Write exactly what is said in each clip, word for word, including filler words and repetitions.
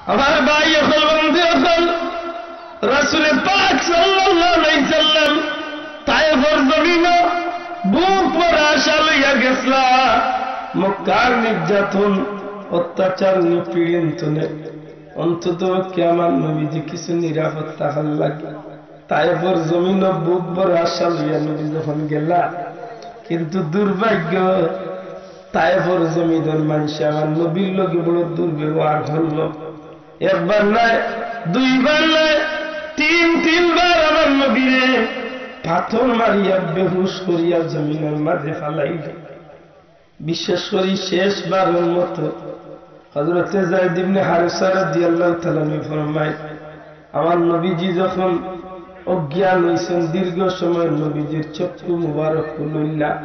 আমার ভাই অকল, বন্ধু অকল, রাসূলে পাক সাল্লাল্লাহু আলাইহি সাল্লাম তায়েফর জমিনো বুক ভরা আশা লইয়া গেছলা। মক্কার নির্যাতন, অত্যাচার, নিপীড়ন তনে অন্তত পক্ষে আমার নবীজি কিছু নিরাপত্তা পাইলা। তায়েফর জমিনো বুক ভরা আশা লইয়া নবী যখন গেলা, কিন্তু দুর্ভাগ্য, তায়েফর জমিনর মানষে আমার নবীর লগে বড় দুর্ব্যবহার করল। একবার নায়, দুইবার নায়, তিন তিনবার আমার নবীরে পাথর মারিয়া বেহুশ করিয়া জমিনর মাঝে ফালাইল। বিশেষ করি শেষবারর মতো হযরতে যায়েদ ইবনে হারেসা রাদিয়াল্লাহু তাআলা আনহু ফরমায়, আমার নবীজি যখন অজ্ঞান অইছইন, দীর্ঘ সময় নবীজির চক্ষু মুবারক খুলইল না।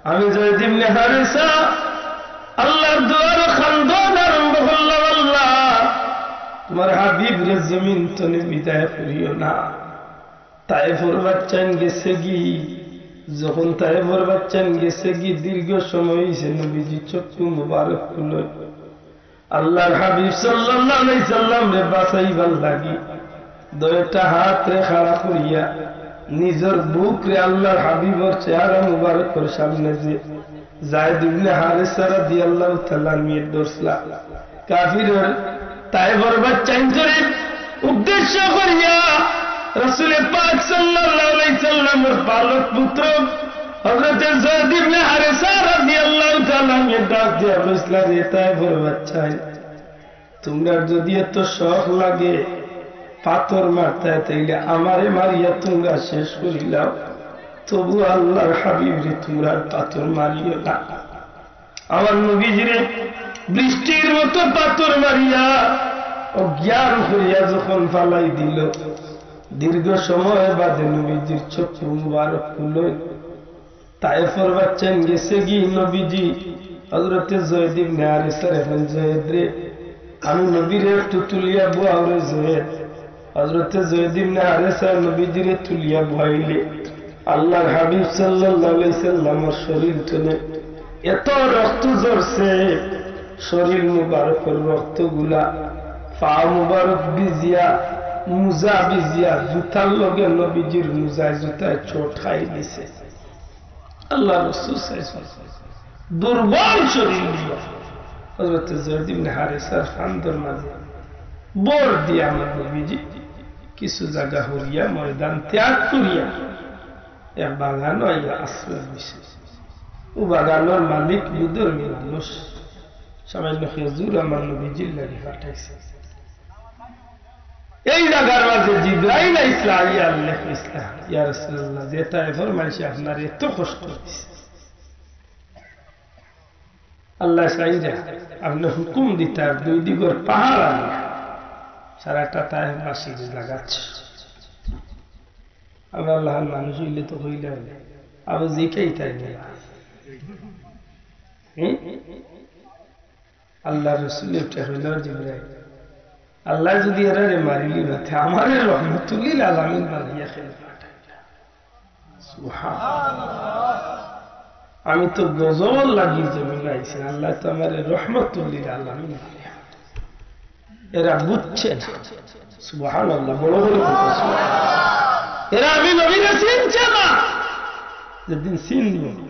আমি যায়েদ ইবনে হারেসা আল্লাহর দুয়ারো কান্দন আরম্ভ করলাম, "আল্লাহ, তোমার হাবিবরে জমিন তনে বিদায় করিও না।" তায়েফর বাচ্চাইন গেছেগি, যখন তায়েফর বাচ্চাইন গেছেগি, দীর্ঘ সময় অইছে নবীজি চক্ষু মুবারক খুলইন। আল্লাহর হাবিব সাল্লাল্লাহু আলাইহি সাল্লামরে বাঁচাইবার লাগি দুইটা হাতরে খাড়া করিয়া নিজর বুকরে আল্লাহর হাবিবর চেহারা মুবারকর সামনে যে যায়েদ ইবনে হারেসা রাদিয়াল্লাহু তাআলা আনহু ধরছলা। কাফিরর তায়েফর বাচ্চাইন্তরে উদ্দেশ্য করিয়া রাসূলে পাক সাল্লাল্লাহু আলাইহি সাল্লামর পালক পুত্র হযরতে যায়েদ ইবনে হারেসা রাদিয়াল্লাহু তাআলা আনহু ডাক দিয়া কইছলা, "রে তায়েফর বাচ্চাইন, তুমরার যদি এত শখ লাগে পাথর মারতায়, তাইলে আমারে মারিয়া তুমরা শেষ করিলাও, তবু আল্লাহর হাবিবরে তুমরা পাথর মারিও না।" আমার নবীজিরে বৃষ্টির মতো পাথর মারিয়া অজ্ঞান করিয়া যখন ফালাই দিল, দীর্ঘ সময় বাদে নবীজির চক্ষু মুবারক খুলইন। তায়েফর বাচ্চাইন গেছেগি, নবীজি হযরতে যায়েদ ইবনে হারেসারে কইন, "যায়েদ রে, আমি নবীরে একটু তুলিয়া বওয়াও রে যায়েদ।" হযরতে যায়েদ ইবনে হারেসা নবীজিরে তুলিয়া বওয়াইলে আল্লাহর হাবিব সাল্লাল্লাহু আলাইহি সাল্লামর শরীর তনে এত রক্ত ঝরছে, শরীর মুবারকর রক্তগুলা, পা মুবারক ভিজিয়া, মুজা ভিজিয়া, জুতার লগে নবীজির মুজায় জুতায় চোট খাই দিছে। আল্লাহর রাসূল সাল্লাল্লাহু আলাইহি ওয়াসাল্লাম দুর্বল শরীর নিয়া হযরতে যায়েদ ইবনে হারেসার কান্দর মাঝে ভর দিয়া আমার নবীজি কিছু জাগা হরিয়া ময়দান ত্যাগ করিয়া এক বাগানো আইয়া আশ্রয় নিছে। ও বাগানর মালিক দুধর্মী মানুষ, সামান্য খেজুর আমার নবীজির লাগি পাঠাইছে। এই জাগার মাঝে জিব্রাইল আইছলা, আইয়া আল্লাহ কইছলা, "ইয়া রাসূলুল্লাহ, যে তায়েফর মানষে আপনারে এত কষ্ট দিছে, আল্লাহ চাইরা আপনে হুকুম দিতা, দুই দিগর পাহারা দিয়া সারাটা তায়েফবাসীরে লাগাত।" আমরা আল্লাহর মানুষ অইলে তো কইলাম, আবার জিকাইতায় না। হুম? আল্লাহর রাসূলে উঠে কইলা, "জিব্রাইল, আল্লাহ যদি এরারে মারিলি না, তে আমারে রহমতুল্লিল আলামিন বানাইয়া কেনে পাঠাইলা?" সুবহানাল্লাহ। আমি তো গজব লাগি জমিন আইছি, আল্লাহ তো আমারে রহমতুল্লিল আলামিন বানাইয়া। এরা বুঝছে না। সুবহানাল্লাহ, বড় বড় কথা, সুবহানাল্লাহ। এরা আমি নবীরে চিনছে না। যেদিন চিনব,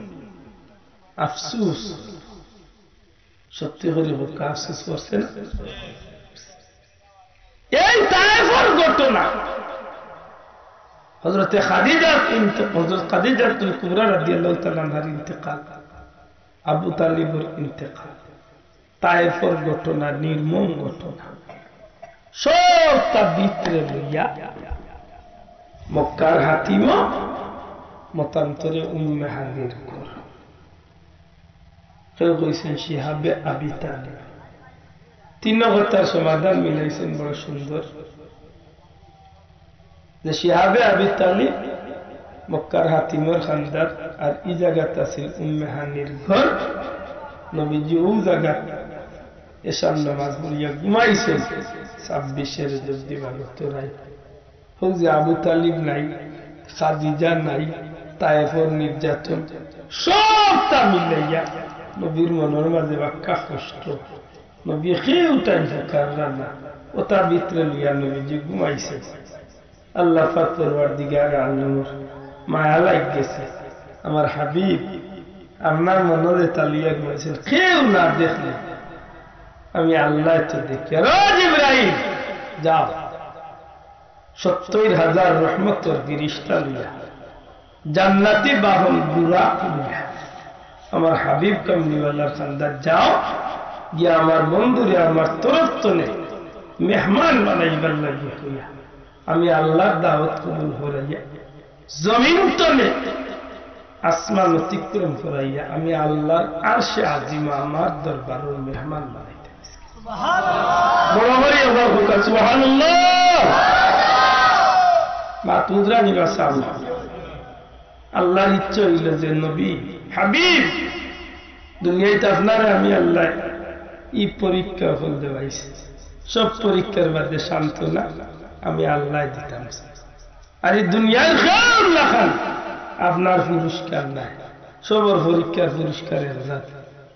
আফসুস। সত্যি করি হোক, আফসোস করছে না? এই তায়েফর ঘটনা, হযরতে খাদিজার ইন্তে-, হযরত খাদিজাতুল কুবরা রাদিয়াল্লাহু তাআলা আনহার ইন্তেকাল, আবু তালিবর ইন্তেকাল, তায়েফর ঘটনা, নির্মম ঘটনা, সবটা ভিতরে লইয়া মক্কার হাতিমও, মতান্তরে উম্মে হানির ঘর। কেউ কইছেন শিহাবে আবি তালিব। তিন কথার সমাধান মিলাইছেন বড় সুন্দর, যে শিহাবে আবি তালিব মক্কার হাতিমর খান্দার, আর ই জাগাত আছিল উম্মে হানির ঘর। নবীজি ও জাগাত এশার নামাজ পড়িয়া ঘুমাইছেন। ছাব্বিশে রজব দিবাগত রাইত। হোক যে আবু তালিব নাই, খাদিজা নাই, তায়েফর নির্যাতন, সবটা মিলাইয়া নবীর মনর মাঝে বাক্কা কষ্ট। নবী কেউ তাইন পুকাররা না, অতা ভিতরে লইয়া নবীজি ঘুমাইছে। আল্লাহ পাক পরওয়ারদিগারে আলমর মায়া লাগি গেছে, আমার হাবিব আপনার মনো যেতা লইয়া ঘুমাইছইন, কেউ না দেখলে আমি আল্লায় তো দেখিয়ার। ও জিব্রাইল, যাও, সত্তইর হাজার রহমতর ফিরিস্তা লইয়া, জান্নাতি বাহন বুরাক লইয়া আমার হাবিব কামলিওয়ালার খান্দাত যাও, গিয়া আমার বন্ধুরে আমার তরফ তনে মেহমান বানাইবার লাগি কইয়া আমি আল্লার দাওয়াত কবুল করাইয়া জমিন তনে আসমান অতিক্রম করাইয়া আমি আল্লার আরশে আজিমা আমার দরবারর মেহমান বানাইতে। বড় করি একবার কউক্কা, সুবহানাল্লাহ। মাত বুঝরা নি বা সাব? আল্লার ইচ্ছা অইলো যে নবী, হাবিব, দুনিয়াত আপনারে আমি আল্লায় ই পরীক্ষা অকল দেওয়াইছি, সব পরীক্ষার বাদে সান্ত্বনা আমি আল্লায় দিতাম। আর ই দুনিয়ার কেউর লাখান আপনার পুরস্কার নাই। সবর পরীক্ষার পুরস্কার এক জাত,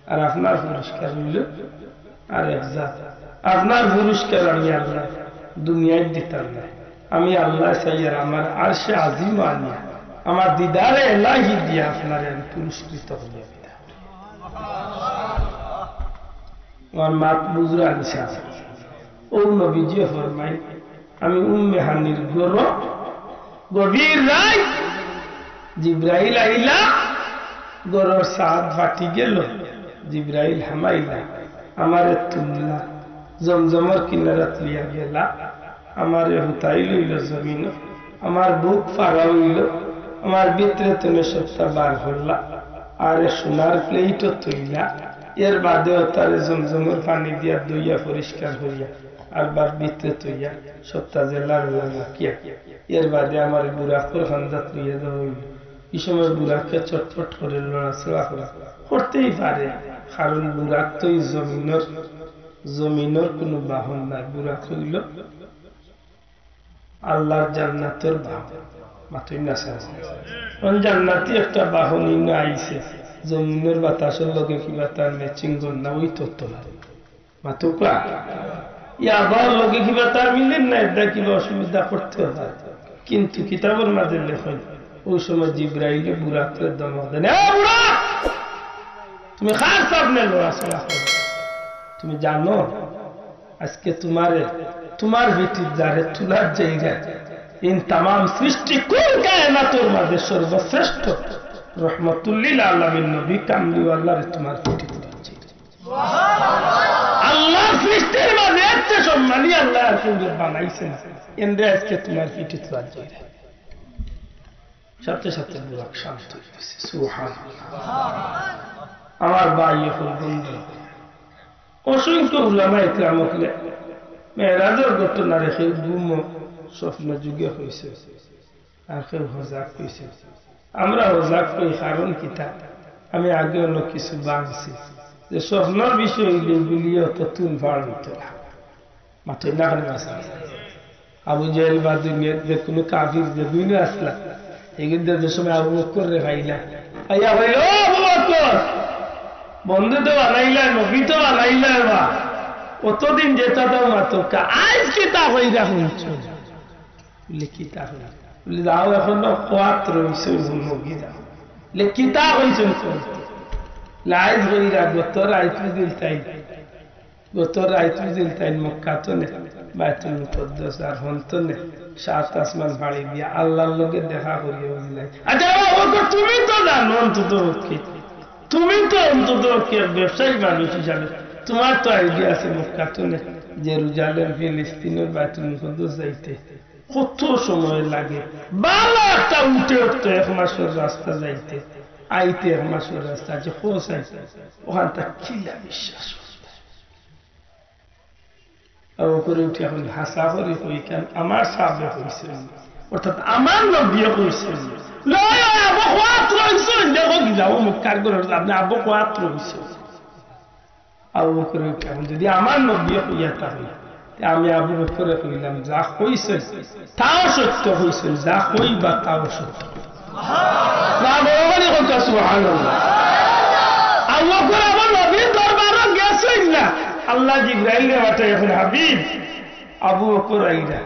আর আপনার পুরস্কার অইলো আর এক জাত। আপনার পুরস্কার আমি আল্লায় দুনিয়াত দিতাম নায়। আমি আল্লায় চাইয়ার আমার আরশে আজিমা আনিয়া, আমার দিদারে এলাহি দিয়া আপনারে আমি পুরস্কৃত করিয়া দিতাম। আমার মাত বুঝরা নি সাব? অউ নবীজিয়ে ফরমাইন, আমি উম্মে হানির ঘরো গভীর রাইত জিব্রাইল আইলা, ঘরর ছাদ ফাটি গেল, জিব্রাইল হামাইলা, আমারে তুললা, জমজমর কিনারাত লইয়া গেলা, আমারে হুতাই লইল জমিনো, আমার বুক ফাড়া অইল, আমার ভিতরে তনে সবটা বার করলা, আর এক সোনার প্লেটও থইলা, এর বাদে অতারে জমজমর পানি দিয়া ধইয়া পরিষ্কার করিয়া আরবার ভিতরে থইয়া সবটা জেলা মেলা রাখিয়া, এর বাদে আমারে বুরাকর খান্দাত লইয়া যাওয়া অইল। ই সময় বুরাকে চটপট করে লড়াচড়া করা করতেই পারে, কারণ বুরাক তো ই জমিনর, জমিনর কুনু বাহন নায়। বুরাক অইল আল্লার জান্নাতর বাহন। মাতইন না সাব? অখন জান্নাতি একটা বাহন ইনো আইছে, জমিনর বাতাসর লগে কিবা তার matching করে না, অউ তত্ত্ব না। মাতউক্কা। ই আবহাওয়ার লগে কিবা তার মিলের না, এরদায় কিবা অসুবিধা করতে পারে। কিন্তু কিতাবর মাঝে লেখইন, অউ সময় জিব্রাইলে বুরাকরে ধমক দেন, "এ বুরাক, তুমি কার সামনে লড়াচড়া করো? তুমি জানো আজকে তুমারে, তুমার পিঠিত যারে তুলার যাইরা, ইন তামাম সৃষ্টি কুল কায়নাতর মাঝে সর্বশ্রেষ্ঠ রহমতুল্লিল আলামিন নবী কামলিওয়ালারে তুমার পিঠিত তুলার যাইরা।" আল্লার সৃষ্টির মাঝে এর চেয়ে সম্মানী আল্লায় আর কেউরে বানাইছে না। এনরে আজকে তুমার পিঠিত তুলার যাইরা। সাথে সাথে বুরাক শান্ত অই গেছে। সুবহানাল্লাহ। আমার ভাই অকল, বন্ধু, অসংখ্য উলামায়ে কেরাম অকলে মেরাজর ঘটনা রেখে ঘুমো স্বপ্ন যুগে কইছে, আর কেউ হজাগ কইছে। আমরা হজাগ কই, কারণ কিতা? আমি আগে অন্য কিছু ভাবছি যে স্বপ্নর বিষয় অইলে এগুলিও তো তুল ফাড় অইতো না। মাতইন না কেনে বা সাব? আবু জেহেল বা দুনিয়ার যে কুনু কাফির যে দুইনো আসলা, এগুলি যে সময় আবু বকররে পাইলা, আইয়া কইল, "ও আবু বকর, বন্ধু তো বানাইলা, নবী তো বানাইলা বা, অতদিন যেতা তাও মাতউক্কা, আইজ কিতা কইরা কইছো?" বুলে, "কিতা কইরা?" বুলে, "যাও, অখনো কওয়াত রইছে, নবী যাও।" বুলে, "কিতা কইছো?" বুলে, "আইজ কইরা, গত রাইত বুঝিল তাই।" গত রাইত বুঝিল তাইন মক্কা তনে বাইতুল মুকাদ্দাস আর হন তনে সাত আসমান ফাড়ি দিয়া আল্লার লগে দেখা করিয়া বুঝিলাই। আচ্ছা, আবু বকর, তুমি তো জানো অন্তত পক্ষে, তুমি তো অন্তত পক্ষে এক ব্যবসায়ী মানুষ হিসাবে তুমার তো idea আছে মক্কা তনে জেরুজালেম, ফিলিস্তিনর বাইতুল মুকাদ্দাস যাইতে কত সময় লাগে। ভালা একটা উটে উঠতে এক মাসর রাস্তা যাইতে, আইতে এক মাসর রাস্তা, যে পৌঁছাইতে অখানতা কিলা বিশ্বাস করতে। আবু বকরে উঠি কইন, "হাছা করি কইছইন, আমার সাবে কইছইন, অর্থাৎ আমার নবীয়ে কইছইন।" লয়, লয়, আবু কওয়াত রইছইন, দেখো কি যাও মক্কার ঘরর সামনে আবু কওয়াত রইছইন। আবু বকরে উঠি কইন, "যদি আমার নবীয়ে কইয়া থাকইন, তে আমি আবু বকরে কইলাম, যা কইছইন, তাও সত্য কইছইন, যা কইবা তাও সত্য।" না, বড় করি কউক্কা, সুবহানাল্লাহ। আবু বকর আমার নবীর দরবারো গেছইন না, আল্লায় জিব্রাইলরে পাঠাইয়া কইন, "হাবিব, আবু বকর আইরা,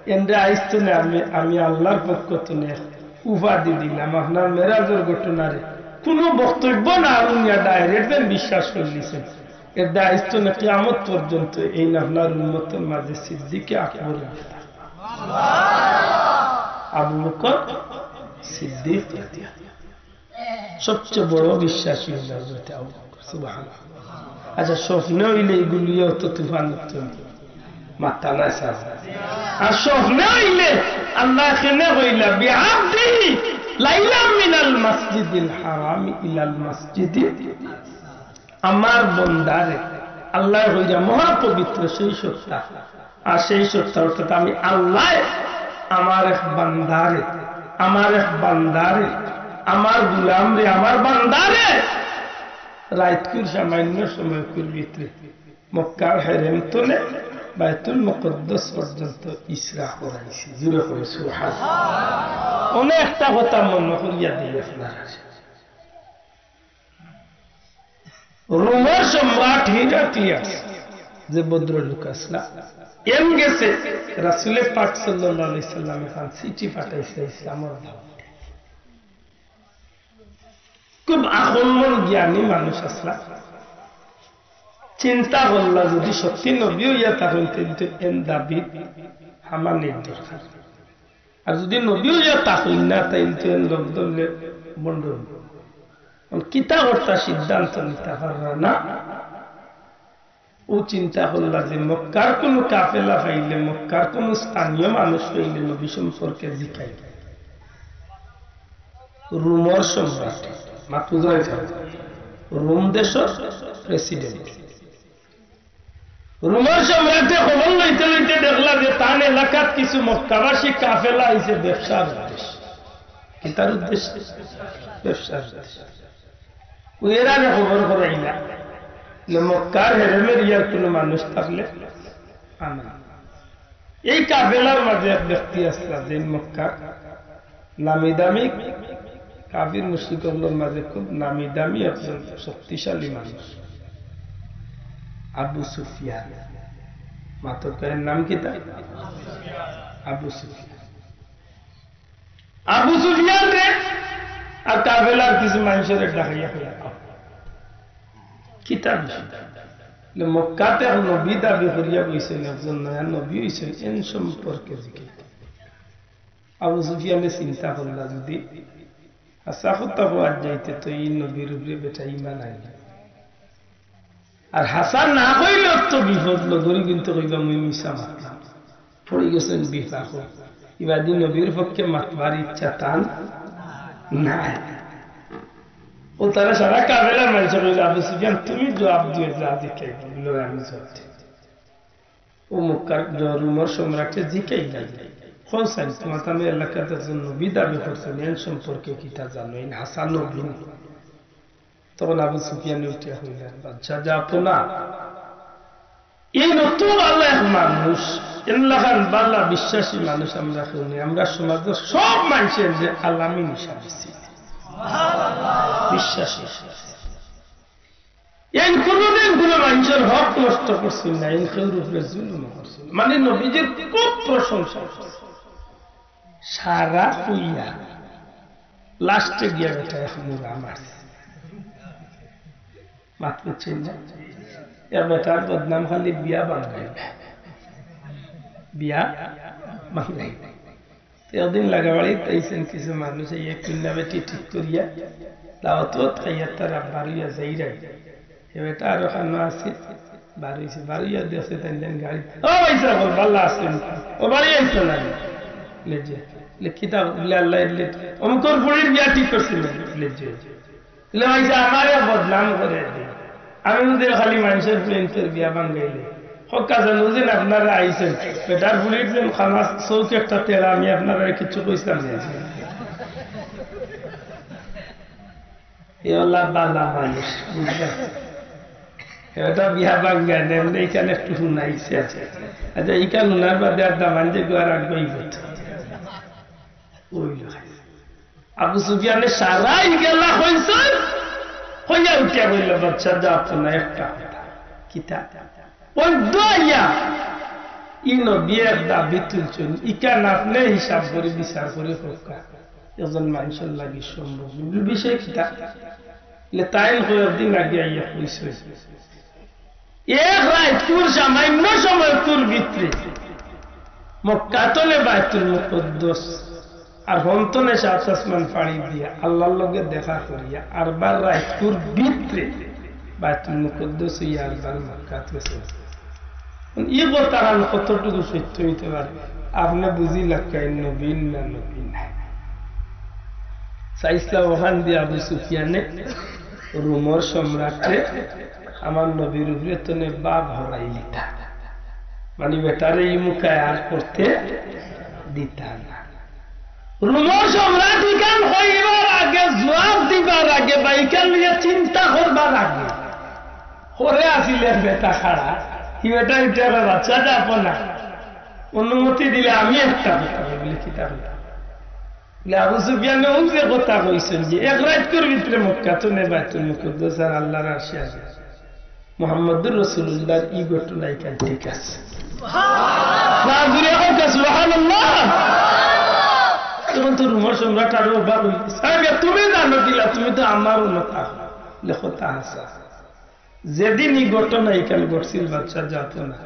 এনরে আইজ থনে আমি, আমি আল্লার পক্ষ থনে উপাধি দিলাম, আপনার মেরাজর ঘটনারে কুনু বক্তব্য না হুনিয়া direct যেন বিশ্বাস করিলিছইন। এরদায় আইজ থনে কিয়ামত পর্যন্ত এইন আপনার উম্মতর মাঝে সিদ্দিকে আকবর।" আবু বকর সিদ্দিক রাদিয়াল্লাহু আনহু। সবচেয়ে বড় বিশ্বাসী অইলা হযরত আবু বকর। সুবহানাল্লাহ। আচ্ছা, স্বপ্নে অইলে ইগুলিও তো তুফান উঠতো নি। মাথা নাই স্যার। আর স্বপ্নে অইলে আল্লায় কেনে কইলা, "বিআবদি লাইলাম মিনাল মাসজিদিল হারামি ইলাল মাসজিদিল।" আমার বন্দারে, আল্লায় কইরা মহাপবিত্র সেই সত্তা, আর সেই সত্তা অর্থাৎ আমি আল্লায় আমার এক বান্দারে, আমার এক বান্দারে, আমার গুলামরে, আমার বান্দারে রাইতকুর সামান্য সময়কুর ভিতরে মক্কার হেরেম থনে বাইতুল মুকাদ্দাস পর্যন্ত ইসরা করাইছি। জোরে কইন সুবহানাল্লাহ। অনেকটা কথা মনো করিয়া দেই আপনারারে। রোমর সম্রাট হিরাক্লিয়াস যে ভদ্রলোক আছলা, এন গেছে রাসুলে পাক সাল্লাল্লাহু আলাইহি সাল্লামে এখান চিঠি পাঠাইছে ইসলামর দাওয়াত। খুব আকলমন জ্ঞানী মানুষ আছলা। চিন্তা করলা, যদি সত্যি নবী অইয়া থাকইন, তাইলে তো এন দাবিত হামানির দরকার। আর যদি নবী অইয়া থাকইন না, তাইলে তো এন লগ ধরলে ভন্ড অইবো। অখন কিতা করতা সিদ্ধান্ত নিতা পাররা না। অউ চিন্তা করলা যে মক্কার কুনু কাফেলা পাইলে, মক্কার কুনু স্থানীয় মানুষ পাইলে নবী সম্পর্কে জিকাইবা। রোমর সম্রাট, মাতুজাই খান, রোম দেশর প্রেসিডেন্ট। রোমর সম্রাটে খবর লইতে লইতে দেখলা যে তান এলাকাত কিছু মক্কাবাসী কাফেলা আইছে ব্যবসার উদ্দেশ্যে। কিতার উদ্দেশ্যে? ব্যবসার উদ্দেশ্যে। অউ এরারে খবর করাইলা যে মক্কার হেরেমের ইয়ার কুনু মানুষ থাকলে আনা। এই কাফেলার মাঝে এক ব্যক্তি আছলা, যেইন মক্কার নামি দামি কাফির মুশরিক অকলর মাঝে খুব নামি দামি একজন শক্তিশালী মানুষ, আবু সুফিয়ান। মাতউক্কা, এর নাম কিতা? আবু সুফিয়ান। আবু সুফিয়ানরে আর কাফেলার কিছু মানুষরে ডাকাইয়া কইলা, "আও।" কিতা বিষয়? বলে, "মক্কাত এক নবী দাবি করিয়া বইছইন, একজন নয়া নবী অইছইন, এন সম্পর্কে জিকাইতাম।" আবু সুফিয়ানে চিন্তা করলা, যদি হাছা কথা কওয়াত যাইতে তো ই নবীর উপরে বেটা ইমান আইল। আর হাছা না কইলে তো বিপদ, লগরি কিন্তু কইবা, "মুই মিছা মাতলাম।" পড়ি গেছইন বিপাকো। ইবাদি নবীর পক্ষে মাতবার ইচ্ছা তান নাই। অউ তারা সারা কাফেলার মানষে কইলা, "আবু সুফিয়ান, তুমি জুয়াব দিও, যা জিকাইবো।" বলে, "আমি জুয়াব দিমু।" অউ মক্কার জ-, রোমর সম্রাটে জিকাইলা, "কও চাইন, তুমার তান এলাকাত একজন নবী দাবি করছইন, এন সম্পর্কে কিতা জানো? এইন হাছা নবী নি?" তখন আবু সুফিয়ানে উঠিয়া কইলা, "বাদশা জাহাপনা, এইন অত ভালা এক মানুষ, এন লাখান ভালা বিশ্বাসী মানুষ আমরা কেউ নাই। আমরার সমাজর সব মানষে এনরে আল-আমিন হিসাবে চিনে, বিশ্বাসী হিসাবে। এইন কুনুদিন কুনু মানষর হক নষ্ট করছইন না, এইন কেউর উপরে জুলুম করছইন না।" মানে নবীজির খুব প্রশংসা করছইন। সারা কইয়া লাস্টে গিয়া বেটা এক মুড়া মারছে। মাত বুঝছইন না? এ বেটার বদনাম খালি বিয়া ভাঙ্গাইল, বিয়া ভাঙ্গাইল। তো একদিন লাগাবাড়িত আইছইন কিছু মানুষ, এই এক কইন্যা বেটি ঠিক করিয়া দাওয়াত খাইয়া তারা বারইয়া যাইরাই। এ বেটা আরো খানো আছে, বারইছে, বারইয়া দেখছে তাইন তাইন গাড়ি, "ও ভাইসাব, ভালা আছইন? ও বাড়ি আইছো না?" লে জি। লে কিতা? বলে, "আল্লায় এর লে অমুকর ফুড়ির বিয়া ঠিক করছইন।" লে জি। বলে, "ভাইসাব, আমারে বদনাম করে দে, আমি বুঝি খালি মানষর ফুড়িন্তর বিয়া ভাঙ্গাইলে।" হক্কা জানো যে আপনারা আইছইন, বেটার ফুড়ির যেন খানা চউখ একটা তেড়া, আমি আপনারারে কিচ্ছু কইছলাম না।" এ অলা ভালা মানুষ, বুঝলা? এটা বিয়া ভাঙ্গায় না, এমনে ইখান একটু হুনাইছে। আচ্ছা, ইখান হুনার বাদে আর দামান যে গুয়ার আগ অইবো। অইলো। আবু সুফিয়ানে সারা ইগুলা কইছইন, কইয়া উঠিয়া কইলা, "বাদশা জাহাপনা, একটা কথা।" কিতা? ওই দইয়া ই নবী এক দাবি তুলছইন, ইখান আপনে হিসাব করি বিচার করি কউক্কা, একজন মানষর লাগি সম্ভব নি? বিষয় কিতা? বলে, তাইন কয়েকদিন আগে আইয়া কইছইন, এক রাইতকুর সামান্য সময়কুর ভিতরে মক্কা তনে বায়তুল মুকদ্দস আর হন তনে সাত আসমান পাড়ি দিয়া আল্লাহর লগে দেখা করিয়া আরবার রাইতকুর ভিতরে বায়তুল মুকদ্দস অইয়া আরবার মক্কাত গেছইন। ই কথাখান কতটুকু সত্য অইতে পারে? আপনে বুঝি লাগাইন নবী না নবী না। চাইছলা অখান দিয়া আবু সুফিয়ানে রোমর সম্রাটরে আমার নবীর উপরে তনে বাগ হরাইলিতা, মানে বেটারে ই মুখায় আর করতে দিতা না। রোমর সম্রাট ইখান কইবার আগে, জুয়াব দিবার আগে বা ইখান লইয়া চিন্তা করবার আগে, করে আছিল এক বেটা খাড়া, ই বেটা ইটা বাচ্চা যাবো না, অনুমতি দিলে আমি একটা কথা কই। বলে, কিতা কথা? বলে, আবু সুফিয়ানে অউ যে কথা কইছইন যে এক রাইতকুর ভিতরে মক্কা তনে বায়তুল মুকদ্দস আর আল্লাহর আরশে আজিম, মুহাম্মদুর রাসূলুল্লাহর ই ঘটনা ইখান ঠিক আছে। না, জুরে কউক্কা, সুবহানাল্লাহ। তখন তো রোমর সম্রাট আরো অবাক অইগেছে। আরে, তুমি জানো কিলা, তুমি তো আমার উম্মত। বলে, কথা হাছা। যেদিন ই ঘটনা ইখান ঘটছিল, বাচ্চা যাবো না,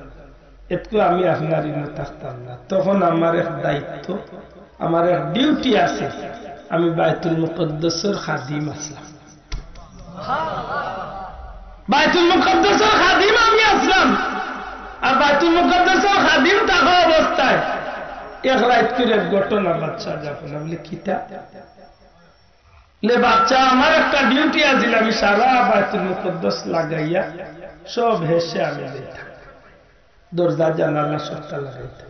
এতকু আমি আপনার ইনো থাকতাম না। তখন আমার এক দায়িত্ব, আমার এক ডিউটি আছে, আমি বায়তুল মুকদ্দসর খাদিম আছলাম। বায়তুল মুকদ্দসর খাদিম আমি আছলাম। আর বায়তুল মুকদ্দসর খাদিম থাকা অবস্থায় এক রাইতকুর এক ঘটনা, বাচ্চা যাবো না। বলে, কিতা? বলে, বাচ্চা, আমার একটা ডিউটি আছিল, আমি সারা বায়তুল মুকদ্দস লাগাইয়া সব হেষে আমি যাইতাম, দরজা জানালা সবটা লাগাইতাম।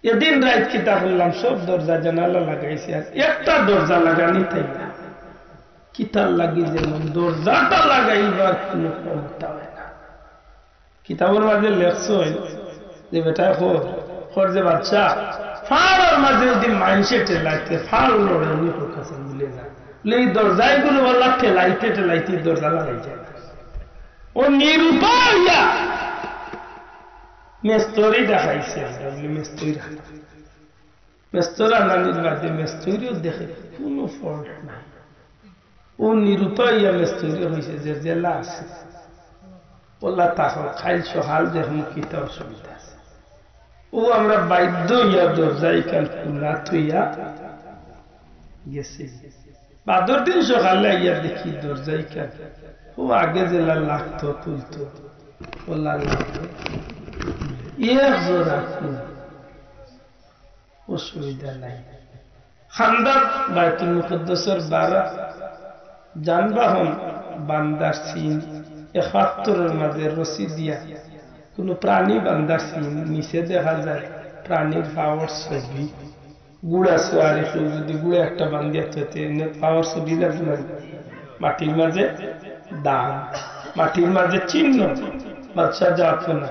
এদিন রাইত কিতা করলাম, সব দরজা জানালা লাগাইছি, আর একটা দরজা লাগানি তাই না। কিতার লাগি যেন দরজাটা লাগাইবার কুনু ক্ষমতা অয় না। কিতাবর মাঝে লেখছইন যে বেটায় কর, কর যে বাচ্চা, ফাড়র মাঝে যদি মাইনষে ঠেলাইতে, ফাড় লড়ে নি, কর কাছে মিলে না। বলে, ই দরজাগুলো বললা ঠেলাইতে ঠেলাইতে দরজা লাগাই যায়। ও নিরুপায় অইয়া মেস্তরি দেখাইছে, আমরা বলি মেস্তরি দেখাইছে। মেস্তর আনানির বাদে মেস্তরিও দেখে কুনু ফল্ট নাই। ও নিরুপায় অইয়া মেস্তরি কইছে যে জেলা আছে, ওলা তাকো, খাইল সকাল দেখমু কিতা অসুবিধা আছে। ও আমরা বাধ্য অইয়া দরজা ইখান খুলা থইয়া গেছি। বাদর দিন সকালে আইয়া দেখি দরজা ইখান, ও আগে জেলা লাগতো খুলতো, ওলা লাগতো। এক জোড়া খুল। অসুবিধা নাই। খান্দাত বায়তুল মুকদ্দসর বারা যানবাহন বান্দার চিন, এক পাত্তরর মাঝে রশি দিয়া কুনু প্রাণী বান্দার চিন, নিচে দেখা যায় প্রাণীর পাওর ছবি, গুড়া সোয়ারি, কেউ যদি গুড়া একটা বান্দিয়া থইতে, এনে পাওর ছবি লাগবে না। মাটির মাঝে দাগ, মাটির মাঝে চিহ্ন, বাচ্চা যাবো না।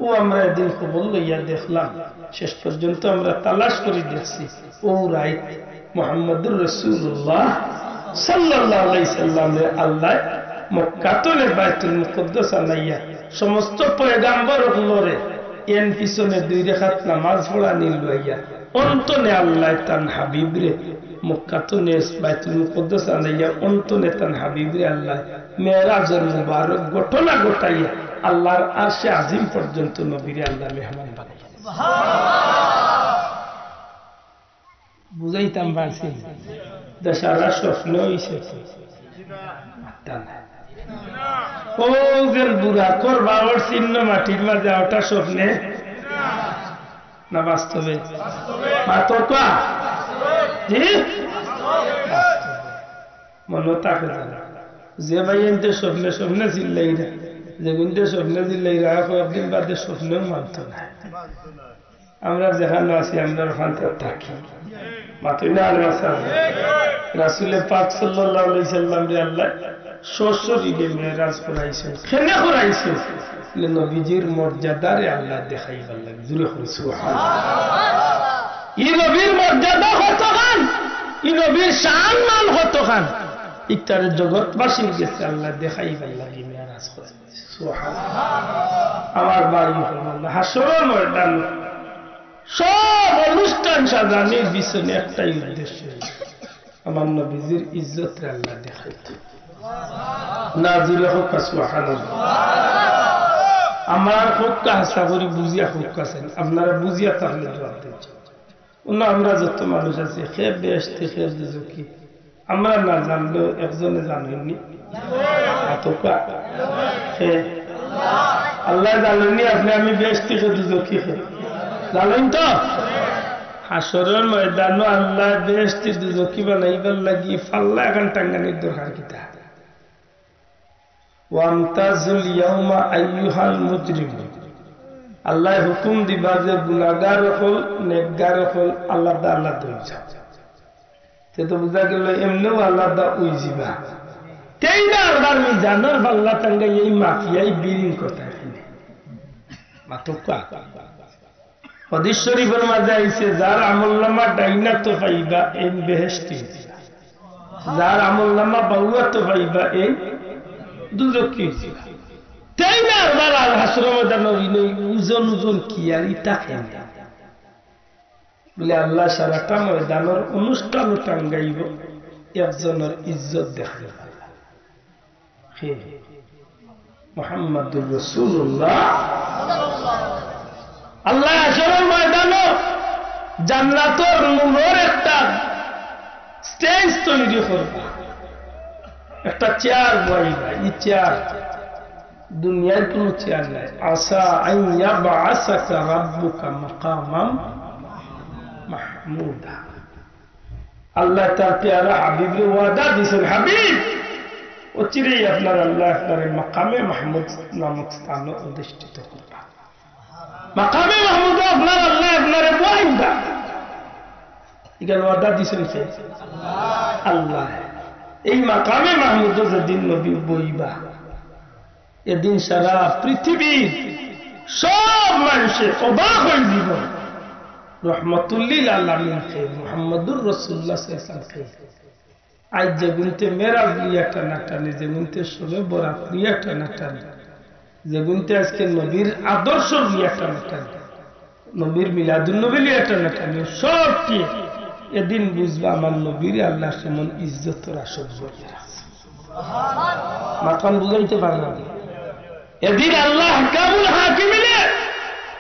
ও আমরা এদিন খবর লইয়া দেখলাম, শেষ পর্যন্ত আমরা তালাশ করি দেখছি, ও রাইত মুহাম্মদুর রাসূলুল্লাহ সাল্লাল্লাহু আলাইহি সাল্লামরে আল্লাহ মক্কা তনে বায়তুল মুকদ্দস আনাইয়া সমস্ত পয়গাম্বর অকলরে এন পিছনে দুই রেখাত নামাজ পড়ানি লইয়া অন তনে আল্লাহ তান হাবিবরে মক্কা তনে বায়তুল মুকদ্দস আনাইয়া অন তনে তান হাবিবরে আল্লাহ মেরাজর মুবারক ঘটনা ঘটাইয়া আল্লাহর আরশে আজিম পর্যন্ত নবীরে আল্লাহ মেহমান বানাইয়া। বুঝাইতাম পারছি না। সারা স্বপ্ন অইছে তো। মাত্তা নাই। ও যে বুড়া করবা ওর চিহ্ন মাটির মাঝে, ওটা স্বপ্নে না বাস্তবে? মাতকা? জি? বাস্তবে। মনো থাকে জানো। যে ভাইয়াইন্তে স্বপ্নে স্বপ্নে চিল্লাইরা, যেগুইন্তে স্বপ্নে চিল্লাইরা, কয়েকদিন বাদে স্বপ্নেও মানতো না। আমরা যেখানো আছি, আমরা ওখান থাকি। মাতই না আর মাসা। রাসূলে পাক সাল্লাল্লাহু আলাইহি সাল্লামরে আল্লাহ সশরীরে মেরাজ করাইছইন। কেনে করাইছইন? বলে নবীজির মর্যাদারে আল্লাহ দেখাইবার লাগি। জুরে কইন সুবহানাল্লাহ। ই নবীর মর্যাদা কতখান, ই নবীর শান মান কতখান, ইতারে জগৎবাসীর গেছে আল্লায় দেখাইবার লাগি মেরাজ করাইছে। সুবহানাল্লাহ। আমার ভাই, হাশরর ময়দান সব অনুষ্ঠান সাজানির পিছনে একটাই উদ্দেশ্য, আমার নবীজির ইজ্জতরে আল্লায় দেখাইতো। না জুরে কউক্কা সুবহানাল্লাহ। আমার কউক্কা হাছা করি বুঝিয়া কউক্কা চাইন, আপনারা বুঝিয়া থাকলে জবাব দেইন। অনো আমরা যত মানুষ আছি, কে বেহেশতি, কে দুজখি, আমরা না জানলেও একজনে জানইন নি? মাতউক্কা। কে? আল্লায় জানইন নি আপনে আমি বেহেশতি কে দুজখি কে? জানইন তো? হাশরর ময়দানো আল্লায় বেহেশতি দুজখি বানাইবার লাগি পাল্লা একখান টাঙ্গানির দরকার কিতা? ওয়ামতাজুল ইয়াউমা আইয়ুহাল মুজরিমুন। আল্লায় হুকুম দিবা যে গুনাগার অকল, নেকগার অকল আলাদা আলাদা অইযাও। তে তো বুঝা গেল এমনেও আলাদা অইযিবা। তেই বারবার মিজানর পাল্লা টাঙ্গাই এই মাফিয়াই বিরিং কথা এখানে। মাতউক্কা। হাদিস শরীফর মাঝে আইছে, যার আমলনামা ডাইনাতো পাইবা, এইন বেহেশতি অইযিবা। যার আমলনামা বাউয়াতো পাইবা, এইন দুজখি অইযিবা। তেই বারবার আল হাশরর ময়দানো অইন ওজন ওজন কি আর ইতা কেনে? বুলে, আল্লায় সারাটা ময়দানর অনুষ্ঠানো টাঙ্গাইবো একজনর ইজ্জত দেখাইবার। কে? মুহাম্মাদুর রাসূলুল্লাহ। আল্লায় হাশরর ময়দানো জান্নাতর নূরর একটা stage তৈরি করবা, একটা চেয়ার বওয়াইবা। ই চেয়ার দুনিয়ার কুনু চেয়ার নায়। আসা আন ইয়াবআসাকা রাব্বুকা মাকামাম মাহমুদা। আল্লায় তার পেয়ারা হাবিবরে ওয়াদা দিছইন, হাবিব, অচিরেই আপনার আল্লায় আপনারে মাকামে মাহমুদ নামক স্থানো অধিষ্ঠিত করবা। মাকামে মাহমুদো আপনার আল্লায় আপনারে বওয়াইবা। ইখান ওয়াদা দিছইন কে? আল্লায়। এই মাকামে মাহমুদো যেদিন নবী বইবা, এদিন সারা পৃথিবীর সব মানষে অবাক অইযিবো, রহমতুল্লিল আলামিন কে, মুহাম্মাদুর রাসূলুল্লাহ সাল্লাল্লাহু আলাইহি ওয়াসাল্লাম কে। আইজ যেগুনতে মেরাজ লইয়া টানাটানি, যেগুনতে শবে বরাত লইয়া টানাটানি, যেগুনতে আইজকে নবীর আদর্শ লইয়া টানাটানি, নবীর মিলাদুন নবী লইয়া টানাটানি, সব কি এদিন বুঝবা আমার নবীরে আল্লায় কেমন ইজ্জতর আসন দিয়া রাখছে। মাতখান বুঝাইতে পারলাম না। এদিন আল্লায় আহকামুল হাকিমিনে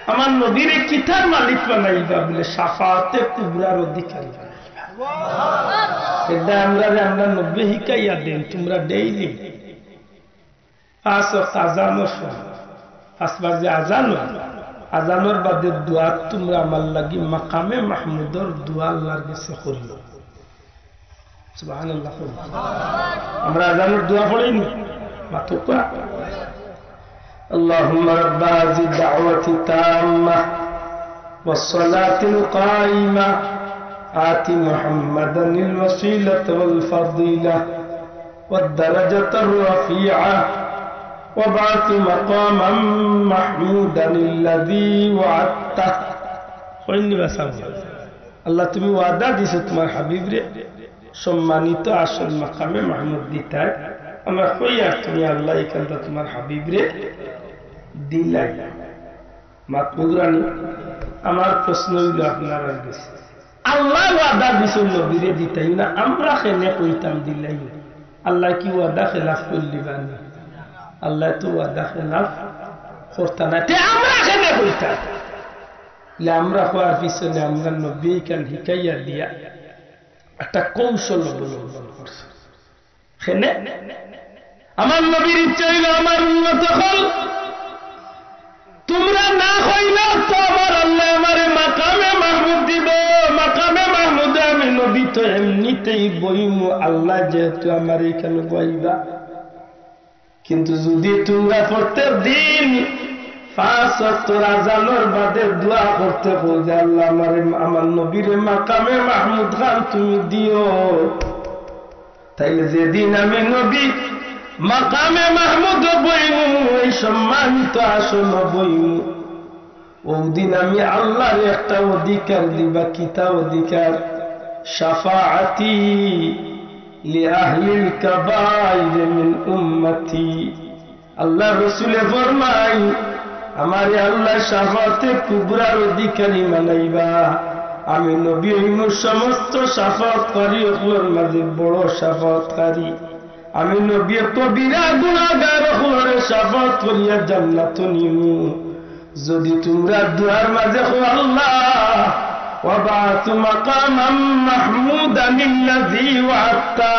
আমার নবীরে কিতার মালিক বানাইবা বুলে শাফাআতে কুবরার অধিকারী বানাইবা। ইটা আমরারে আমরার নবীয়ে হিকাইয়া দেইন, তুমরা daily পাঁচ ওয়াক্ত আজানর সময়, পাঁচবার যে আজান অয়, আজানর বাদে দোয়াত তুমরা আমার লাগি মাকামে মাহমুদর দোয়া আল্লার গেছে করিও। সুবহানাল্লাহ। আমরা আজানর দোয়া পড়ি নি? মাতউক্কা। اللهم رب هذه الدعوة التامة والصلاة القائمة آت محمدا الوسيلة والفضيلة والدرجة الرفيعة وابعثه مقاما محمودا الذي وعدته। কইন নি বা সাব? আল্লাহ, তুমি ওয়াদা দিছো তুমার হাবিবরে সম্মানিত আসন মাকামে মাহমুদ দিতায়। আমরা কইয়ার তুমি আল্লাহ ইখানটা তুমার হাবিবরে দিলাইলায়। মাত বুঝরা নি? আমার প্রশ্ন অইলো আপনারার গেছে, আল্লায় ওয়াদা দিছইন নবীরে দিতাইন না, আমরা কেনে কইতাম দিলাইলায়? আল্লায় কি ওয়াদা খেলাফ করলিবা নি? আল্লায় তো ওয়াদা খেলাফ করতা নায়, তে আমরা কেনে কইতাম? লে আমরা কওয়ার পিছনে আমরার নবীয়ে ইখান হিকাইয়া দিয়া একটা কৌশল অবলম্বন করছে। কেনে? আমার নবীর ইচ্ছা অইলো, আমার উম্মত অকল, তুমরা না কইলেও তো আমার আল্লায় আমারে মাকামে মাহমুদ দিবো। মাকামে মাহমুদো আমি নবী তো এমনিতেই বইমু, আল্লায় যেহেতু আমারে ইখান বওয়াইবা। কিন্তু যুদি তুমরা প্রত্যেক দিন পাঁচ ওয়াক্তর আজানর বাদে দোয়া করতে কও যে, "আল্লাহ, আমারে, আমার নবীরে মাকামে মাহমুদ খান তুমি দিও," তাইলে যেদিন আমি নবী মাকামে মাহমুদো বইমু, এই সম্মানিত আসনো বইমু, অউ দিন আমি আল্লারে একটা অধিকার দিবা। কিতা অধিকার? শাফাআতি। لأهل الكبائر من أمتي। আল্লাহর রসুলে ফরমাইন, আমারে আল্লায় শাফাআতে কুবরার অধিকারী বানাইবা। আমি নবী অইমু সমস্ত শাফাআতকারী অকলর মাঝে বড় শাফাআতকারী। আমি নবী কবিরা গুনাগার অকলরে শাফাআত করিয়া জান্নাতো নিমু। যদি তুমরা দোয়ার মাঝে কও, আল্লাহ, وابعثه مقاما محمودا الذي وعدته,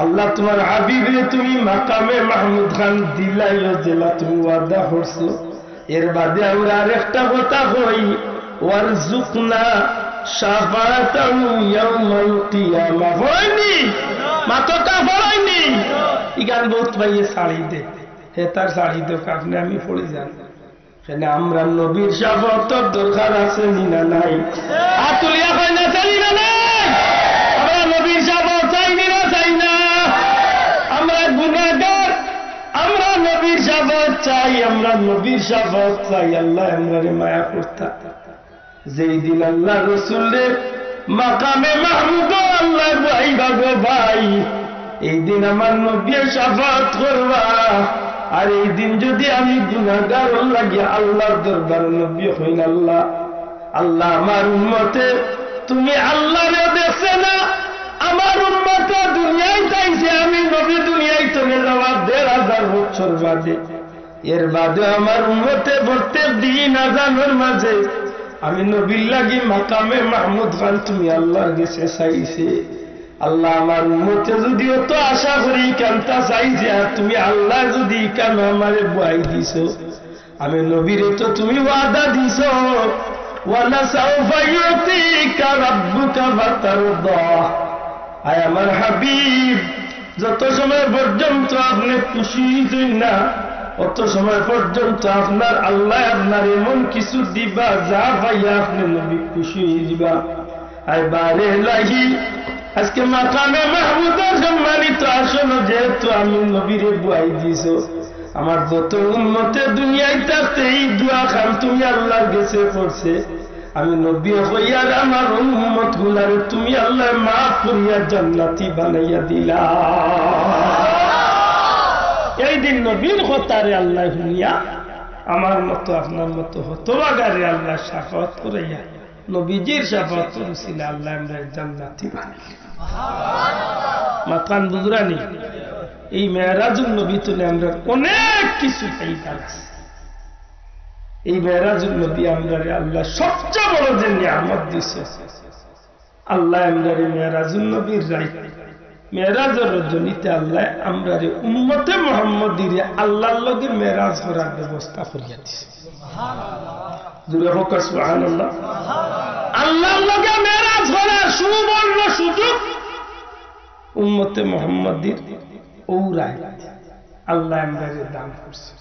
আল্লাহ, তুমার হাবিবরে তুমি মাকামে মাহমুদ খান দিলাইও, যেলা তুমি ওয়াদা করছো। এর বাদে আমরা আরেকটা কথা কই, وارزقنا شفاعته يوم القيامة। পড়াইনি? মাতকা পড়াইনি? ইখান বউত ভাইয়ে ছাড়ি দে। হে তার ছাড়ি দে, আপনে আমি পড়ি যান। কেনে আমরার নবীর শাফাআতর দরকার আছে নি না নাই? আত তুলিয়া কইন, আছে নি না নাই? আমরা নবীর শাফাআত চাই নি না চাই না? আমরা গুনাগার, আমরা নবীর শাফাআত চাই, আমরা নবীর শাফাআত চাই। আল্লায় আমরারে মায়া করতা। যেই দিন আল্লাহর রসুলরে মাকামে মাহমুদো আল্লায় বওয়াইবা গো ভাই, এই দিন আমার নবীয়ে শাফাআত করবা। আর এই দিন যদি আমি গুনাগার অইয়া গিয়া আল্লাহর দরবারো নবীয়ে কইন, আল্লাহ, আল্লাহ, আমার উম্মতে তুমি আল্লাহরে দেখছে না, আমার উম্মতে দুনিয়াত আইছে, আমি নবী দুনিয়াত তনে যাওয়ার দেড় হাজার বছর বাদে। এর বাদে আমার উম্মতে প্রত্যেক দিন আজানর মাঝে আমি নবীর লাগি মাকামে মাহমুদ খান তুমি আল্লাহর গেছে চাইছে। আল্লাহ, আমার উম্মতে যদি অত আশা করি ইখানতা চাইছে, আর তুমি আল্লাহ যদি ইখানো আমারে বওয়াই দিছো, আমি নবীরে তো তুমি ওয়াদা দিছো, ولسوف يعطيك ربك فترضى। আয় আমার হাবিব, যত সময় পর্যন্ত আপনে খুশি অইছইন না, অত সময় পর্যন্ত আপনার আল্লায় আপনারে এমন কিছু দিবা, যা পাইয়া আপনে নবী খুশি অইযিবা। আয় বারে এলাহি, আজকে মাকামে মাহমুদর সম্মানিত আসনো যেহেতু আমি নবীরে বওয়াই দিছো, আমার যত উম্মতে দুনিয়াত থাকতে এই দোয়া খান তুমি আল্লাহর গেছে পড়ছে, আমি নবীয়ে কইয়ার আমার উম্মত গুলারে তুমি আল্লায় মাফ করিয়া জান্নাতি বানাইয়া দিলা। এই দিন নবীর কথারে আল্লায় হুনিয়া আমার মতো আপনার মতো হতভাগারে আল্লায় শাফাআত করাইয়া নবীজির শাফাআতর উসিলা আল্লায় আমরারে জান্নাতি বানাইলা। মাতখান বুঝরানি? এই মেরাজুন নবী তনে আমরা অনেক কিছু পাইতাম। এই মেরাজুন নবী আমরারে আল্লায় সবচেয়ে বড় যে নিয়ামত দিছে, আল্লায় আমরারে মেরাজুন নবীর রাইত, মেরাজর রজনীতে আল্লায় আমরারে উম্মতে মুহাম্মদীরে আল্লাহর লগে মেরাজ করার ব্যবস্থা করিয়া দিছে। জোরে কউক্কা সুবহানাল্লাহ। আল্লাহর লগে মেরাজ করার সুবর্ণ সুযোগ উম্মতে মুহাম্মদীর অউ রাইত আল্লায় আমরারে দান করছে।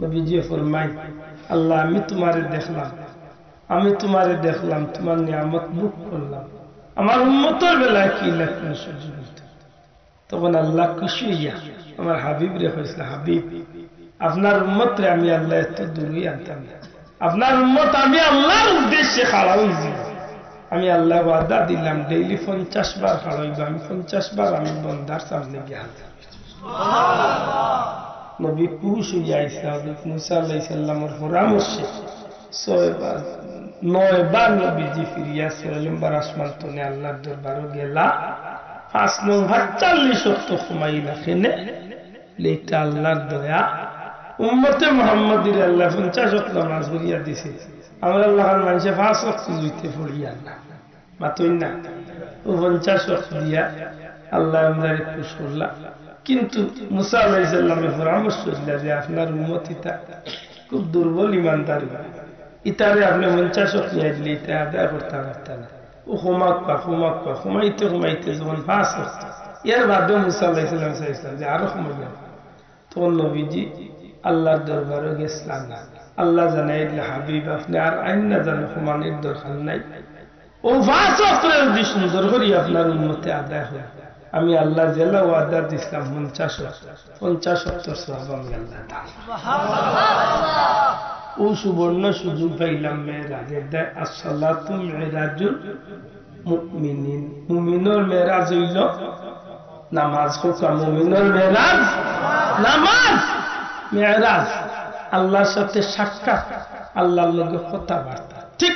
নবীজিয়ে ফরমাইন, আল্লাহ, আমি তুমারে দেখলাম, আমি তুমারে দেখলাম, তুমার নিয়ামত ভোগ করলাম, আমার উম্মতর বেলায় কিলা কুনু সুযোগ অইতো? তখন আল্লাহ খুশি অইয়া আমার হাবিবরে কইছলা, হাবিব, আপনার উম্মতরে আমি আল্লায় এত দূরই আনতাম না। আপনার উম্মত আমি আল্লাহর উদ্দেশ্যে খাড়া অইযিমু। আমি আল্লায় ওয়াদা দিলাম, ডেইলি পঞ্চাশ বার খাড়া অইবা, আমি পঞ্চাশ বার আমি বন্দার সামনে গিয়া হাজির অইমু। নবী খুশ অইয়া আইছলা হযরত মুসা আলাইহিস সালামর পরামর্শে। ছয় বার, নয় বার নবীজি ফিরিয়া ছয় নম্বর আসমান তনে আল্লাহর দরবারো গেলা। পাঁচ নং পাঁচচল্লিশ অক্ত কমাইলা। কেনে? ইটা আল্লাহর দয়া। উম্মতে মুহাম্মদীরে আল্লায় পঞ্চাশ অক্ত নামাজ করিয়া দিছে। আমরার লাখান মানষে পাঁচ অক্ত জুইতে পড়িয়ার না। মাতইন না? অউ পঞ্চাশ অক্ত দিয়া আল্লায় আমরারে খুশ করলা। কিন্তু মুসা আলাইহিস সালামে পরামর্শ দিলা যে আপনার উম্মত ইতা খুব দুর্বল ইমানদার, ইতারে আপনে পঞ্চাশ অক্ত নিয়া দিলে ইতা আদায় করতা পারতা না। অউ কমাউক্কা, কমাউক্কা, কমাইতে কমাইতে যখন পাঁচ অক্ত, এর বাদেও মুসা আলাইহিস সালাম চাইছলা যে আরো কমাইয়া। তখন নবীজি আল্লাহর দরবারো গেছলা না। আল্লায় জানাই দিলা, হাবিব, আপনে আর আইন না জানো, কমানির দরকার নাই। অউ পাঁচ অক্ত যদি সুন্দর করি আপনার উম্মতে আদায় করে, আমি আল্লায় যেলা ওয়াদা দিছলাম পঞ্চাশ অক্ত, পঞ্চাশ অক্তর সওয়াব আমি আল্লায় দান করমু। অউ সুবর্ণ সুযোগ পাইলাম মেরাজের দায়। আসসালাতু মেরাজুল মুমিনিন। মুমিনর মেরাজ অইলো নামাজ কউক্কা মুমিনর মেরাজ, নামাজ মেরাজ, আল্লাহর সাথে সাক্ষাৎ, আল্লাহর লগে কথাবার্তা। ঠিক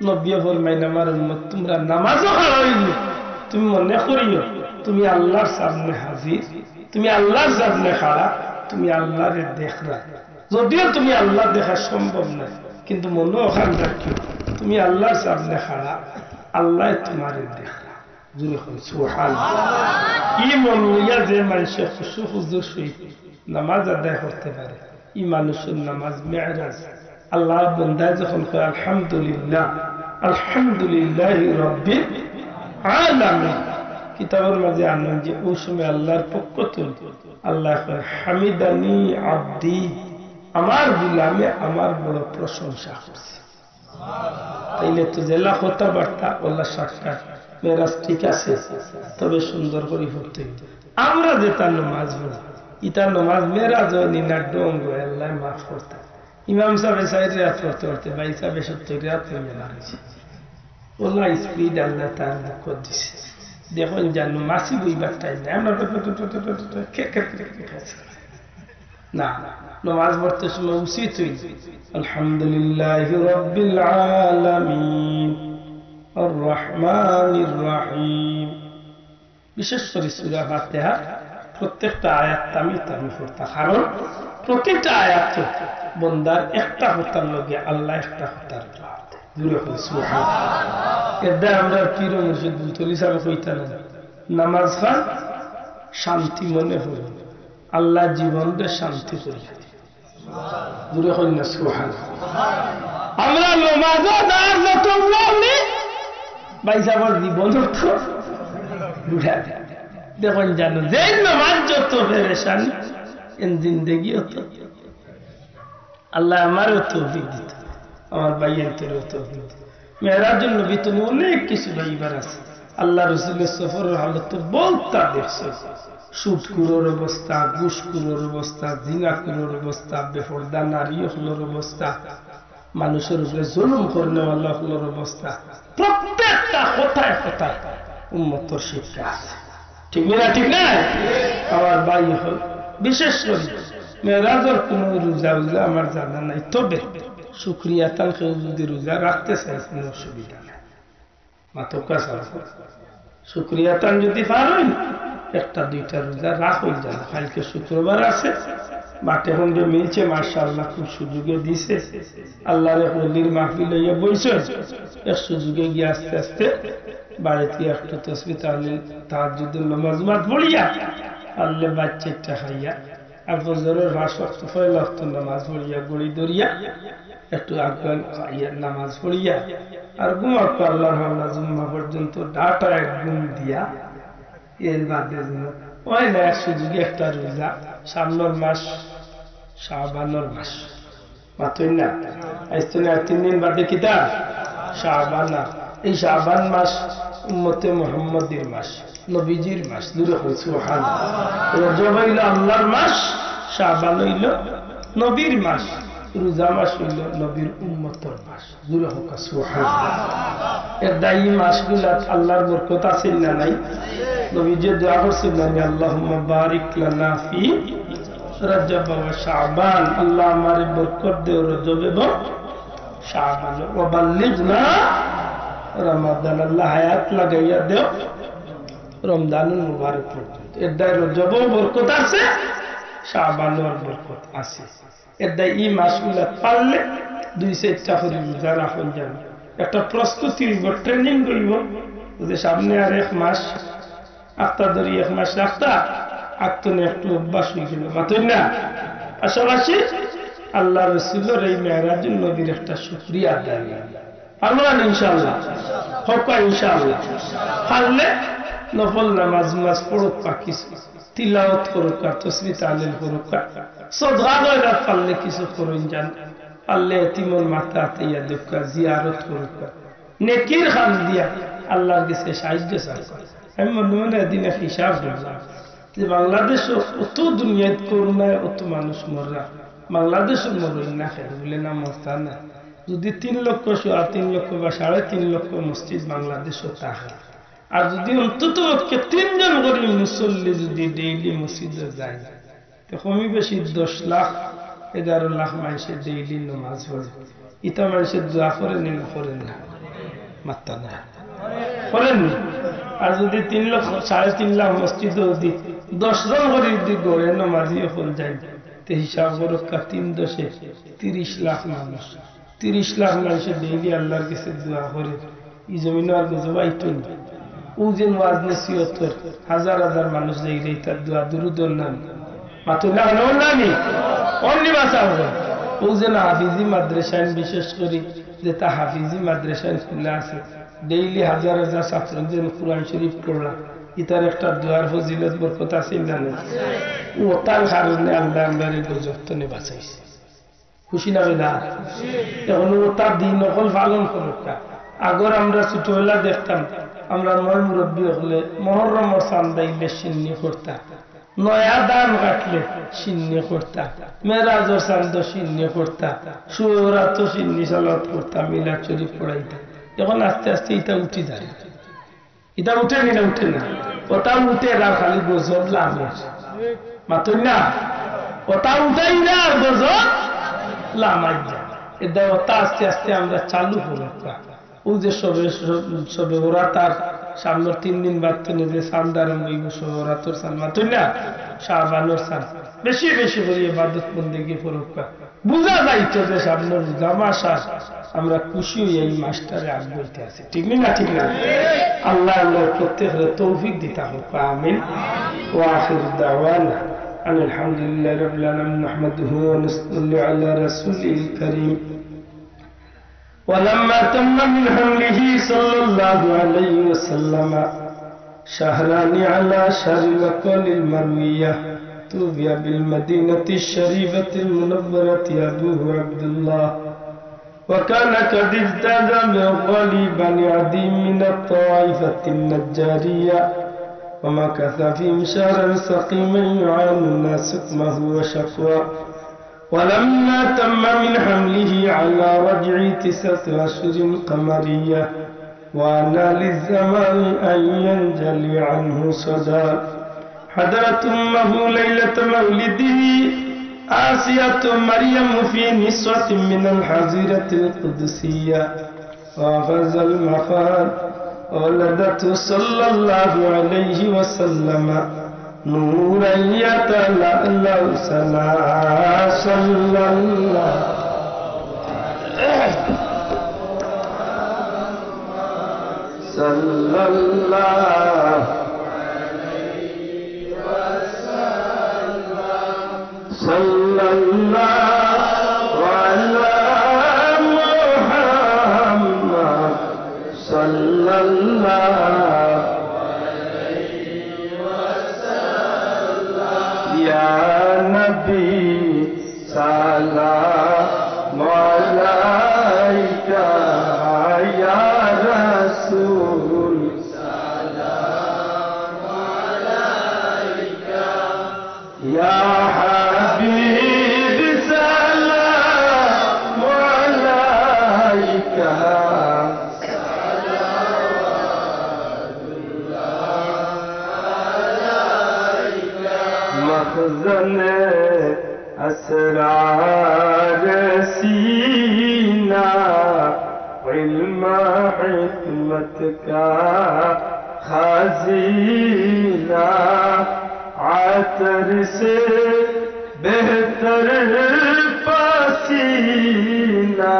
নবীয়ে ফরমাইন, "আমার উম্মত, তুমরা নামাজো খাড়া অইলে তুমি মনে করিও তুমি আল্লাহর সামনে হাজির, তুমি আল্লাহর সামনে খাড়া, তুমি আল্লাহরে দেখরা।" যদিও তুমি আল্লাহ দেখা সম্ভব নায়, কিন্তু মনো অখান রাখিও, তুমি আল্লাহর সামনে খাড়া, আল্লায় তুমারে দেখরা। জোরে কইন, সুবহানাল্লাহ। ই মন লইয়া যে মানষে খুশু খুজুর সহিত নামাজ আদায় করতে পারে, ই মানুষর নামাজ মেরাজ। আল্লাহর বন্দায় যখন কয়, "আলহামদুলিল্লাহ, আলহামদুলিল্লাহি রাব্বিল আলামিন", কিতাবর মাঝে আনইন যে অউ সময় আল্লাহর পক্ষ থনে আল্লায় কয়, "হামিদানি আব্দি, আমার গুলামে আমার বড় প্রশংসা করছে।" তাইলে তো যেলা কথাবার্তা, অলা সাক্ষাৎ, মেরাজ ঠিক আছে, তবে সুন্দর করি পড়তে অইবো। আমরা যেতা নামাজ পড়ি, ইতা নামাজ মেরাজ অয়নি না ঢং, আল্লায় মাফ করতা। ইমাম সাবে চাইর রাত পড়তে পড়তে ভাই সাবে সত্তইর রাত অইয়া মারা গেছে। অলা speed আল্লায় তার বুকো দিছে। দেখইন জানো, মাছি বইবার time নাই। আমরা তো, তো, তো, তো, তো, তো, তো, খে, খে, খে, খে, খে, খে। না, নামাজ পড়তে সময় উচিত অইল, "আলহামদুলিল্লাহি রাব্বিল আলামিন, আর রহমানির রহিম।" বিশেষ করি সূরা ফাতিহা প্রত্যেকটা আয়াত থামি থামি পড়তা, কারণ প্রতিটা আয়াত বন্দার একটা কথার লগে আল্লায় একটা কথার জবাব দেয়। জোরে কইন সুবহানাল্লাহ। এরদায় আমরার পীর ও মুর্শিদ বুলতলি সাবে কইতা না, নামাজ খান শান্তি মনে করো, আল্লায় জীবনরে শান্তি করিয়া দিবা। জোরে কইন না সুবহানাল্লাহ। আমরা নামাজো দাঁড় যত উড়াউড়ি, ভাই সাহেবর জীবন অত উড়া। দেখইন জানো, যে নামাজ যত পেরেশানি, এন জিন্দেগি অত। আল্লায় আমারেও তৌফিক দিতা, আমার ভাইয়াইন্তরেও তৌফিক দিতা। মেরাজুন নবী তো অনেক কিছু পাইবার আছে। আল্লার রসুলর সফরর হালত তো বউততা দেখছো। সুদখুরর অবস্থা, ঘুষখুরর অবস্থা, জিনাখুরর অবস্থা, বেপর্দা নারী অকলর অবস্থা, মানুষর উপরে জুলুম করনেওয়ালা অকলর অবস্থা। প্রত্যেকটা কথায় কথায় উম্মতর শিক্ষা আছে। ঠিক না, ঠিক না? আমার ভাই অকল, বিশেষ করি মেরাজর কুনু রোজা উজা আমার জানা নাই, তবে শুকরিয়া তান কেউ যদি রোজা রাখতে চায়, কুনু অসুবিধা নাই। মাতউক্কা সাব, শুকরিয়া তান যদি পারইন, একটা দুইটা রোজা রাখইন জানো। কাইলকে শুক্রবার আছে, বাটে খন্ডে মিলছে, মাশাআল্লাহ, খুব সুযোগে দিছে। আল্লার এক ওলির মাহফিল অইয়া বইছে, এক সুযোগে গিয়া আস্তে আস্তে বাড়িত একটু তসবি তাহলিল, তাহাজ্জুদের নামাজ উমাজ পড়িয়া, পারলে ভাত চাইরটা খাইয়া, আর ফজরর পাঁচ ওয়াক্ত, পয়লা ওয়াক্ত নামাজ পড়িয়া, ঘড়ি ধরিয়া, একটু আগে খাইয়া নামাজ পড়িয়া, আর ঘুমাউক্কা আল্লার হাওলা জুম্মা পর্যন্ত ডাটা এক ঘুম দিয়া, এর বাদে যেন অয় না, এক সুযোগে একটা রোজা, সামনর মাস শাবানর মাস। মাতইন না? আইজ তো না, তিন দিন বাদে কিতা? শাবান। আর এই শাবান মাস উম্মতে মুহাম্মদীর মাস, নবীজির মাস। জোরে কইন সুবহানাল্লাহ। রজব অইলো আল্লার মাস, শাবান অইলো নবীর মাস, রোজা মাস অইলো নবীর উম্মতর মাস। জোরে কউক্কা সুবহানাল্লাহ। এরদায় ই মাসগুলাত আল্লার বরকত আছে না নাই? নবীজিয়ে দোয়া করছইন না নি, "আল্লাহুম্মা বারিক লানা ফি রজব ওয়া শাবান।" আল্লাহ আমারে বরকত দেও রজব এবং শাবান। "ওয়া বাল্লিগনা রমাদান।" আল্লাহ হায়াত লাগাইয়া দেও রমজানুল মুবারক পর্যন্ত। এরদায় রজবও বরকত আছে, শাবানও বরকত আছে। এরদায় ই মাসগুলাত পারলে দুই চাইরটা করি রোজা রাখইন জানো। একটা প্রস্তুতি অইবো, training অইবো, যে সামনে আর এক মাস আখতা ধরি এক মাস রাখতা, আখতনে একটু অভ্যাস অইগেলো। মাতইন না? পাশাপাশি আল্লার রসুলর এই মেরাজুন নবীর একটা শুকরিয়া আদায় অইলো। পারবা না ইনশাআল্লাহ? কউক্কা ইনশাআল্লাহ। পারলে নফল নামাজ, নামাজ পড়উক্কা কিছু, তিলাওয়াত করউক্কা, তসবি তাহলিল করউক্কা, সদকা খয়রাত পারলে কিছু করইন জানো, পারলে এতিমর মাথা আতাইয়া দেউক্কা, জিয়ারত করউক্কা, নেকির কাম দিয়া আল্লার গেছে সাহায্য চাউক্কা। আমি মনে মনে এদিন এক হিসাব করলাম যে বাংলাদেশো অত দুনিয়াত করোনায় অত মানুষ মররা, বাংলাদেশো মরইন না কেনে? বুলে না, মরতা না। যদি তিন লক্ষ, সোয়া তিন লক্ষ বা সাড়ে তিন লক্ষ মসজিদ বাংলাদেশো থাকে, আর যুদি অন্তত পক্ষে তিনজন করি মুসল্লি যুদি ডেইলি মসজিদো যায়, তে কমি বেশি দশ লাখ, এগারো লাখ মানষে ডেইলি নমাজ পড়ে। ইতা মানষে দোয়া করের নি না করের না? মাত্তা না। করের নি? আর যুদি তিন লক্ষ, সাড়ে তিন লাখ মসজিদো যুদি দশ জন করি যুদি গড়ে নমাজি অকল যায়, তে হিসাব করউক্কা, তিন দশে তিরিশ লাখ মানুষ। তিরিশ লাখ মানষে ডেইলি আল্লার গেছে দোয়া করের। ই জমিনো আর গজব আইতো নি? অউ যে ওয়াজ নসিহতর হাজার হাজার মানুষ যাইরে, ইতার দোয়া দুরুদ অর না নি? মাতইন না কেনে, অর না নি? অর নি বা চাও। অউ যে না হাফিজি মাদ্রাসাইন, বিশেষ করি যেতা হাফিজি মাদ্রাসাইন খুলা আছে, ডেইলি হাজার হাজার ছাত্র যেন কোরআন শরীফ পড়রা, ইতার একটা দোয়ার ফজিলত বরকত আছে না নি? অতার কারণে আল্লায় আমরারে গজব তনে বাঁচাইছে। খুশি না বেজার? অখন অতা দিন অকল পালন করউক্কা। আগর আমরা ছোটবেলা দেখতাম, আমরার ময়-মুরব্বি অকলে মহরমর চান্দা আইলে শিন্নি করতা, নয়া ধান কাটলে শিন্নি করতা, মেরাজর চান্দো শিন্নি করতা, শবে বরাতো শিন্নি সালাত করতা, মিলাদ শরীফ পড়াইতা। অখন আস্তে আস্তে ইতা উঠি যায়। ইতা উঠে নি না উঠে না? অতা উঠের আর খালি গজব লামের। মাতইন না? অতা উঠাইরা আর গজব লামাইরা। এরদায় অতা আস্তে আস্তে আমরা চালু করউক্কা। অউ যে শবে, শবে বরাত আর সামনর তিন দিন বাদ তনে যে চান্দ আরম্ভ অইবো, শবে বরাতর চান্দ, মাতইন না? শাবানর চান্দ। বেশি বেশি করি ইবাদত বন্দেগি করউক্কা। বুঝা যাইতো যে সামনে রোজা মাস আর আমরা খুশি অইয়া ই মাসটারে আগুয়াইতে আছি। ঠিক নি না? ঠিক না? আল্লায় আমরার প্রত্যেকরে তৌফিক দিতা হউক। আমিন। وآخر دعوانا أن الحمد لله رب العالمين، نحمده ونصلي على رسوله الكريم. ولما تم من حمله صلى الله عليه وسلم شهران على شهر الأقوال المروية، توفي بالمدينة الشريفة المنورة أبوه عبد الله، وكان قد اجتاز من أقوال بني عدي من الطائفة النجارية، ومكث فيهم شهرا سقيما يعاني الناس سقمه وشقواه. ولما تم من حمله على وجعه تسعة أشهر قمرية، وآن للزمان أن ينجلي عنه صداه. حضرت أمه ليلة مولده آسية مريم في نسوة من الحظيرة القدسية، وأخذ المخاض، ولدته صلى الله عليه وسلم نورا يتلألأ سناه، صلى الله، صلى الله، صلى الله على محمد، صلى الله عليه وسلم. يا نبي سلام عليك، يا رسول سلام عليك، يا حبيب سلام عليك، صلوات الله عليك. مخزن اسرار سینا، علم حکمت کا خزینہ، عطر سے بہتر پسینہ،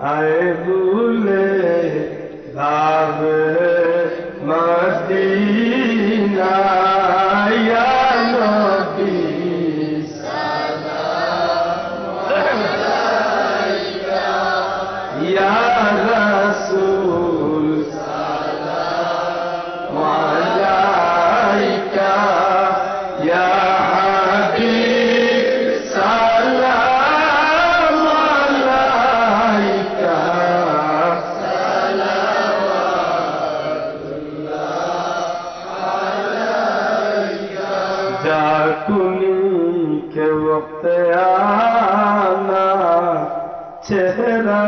اے بولے باب مدینہ، یا نبی سلام علیک، یا رسول سلام علیک، یا حبیب سلام علیک، صلوات الله عليك. جاکونی کے وقت آنا، چہرہ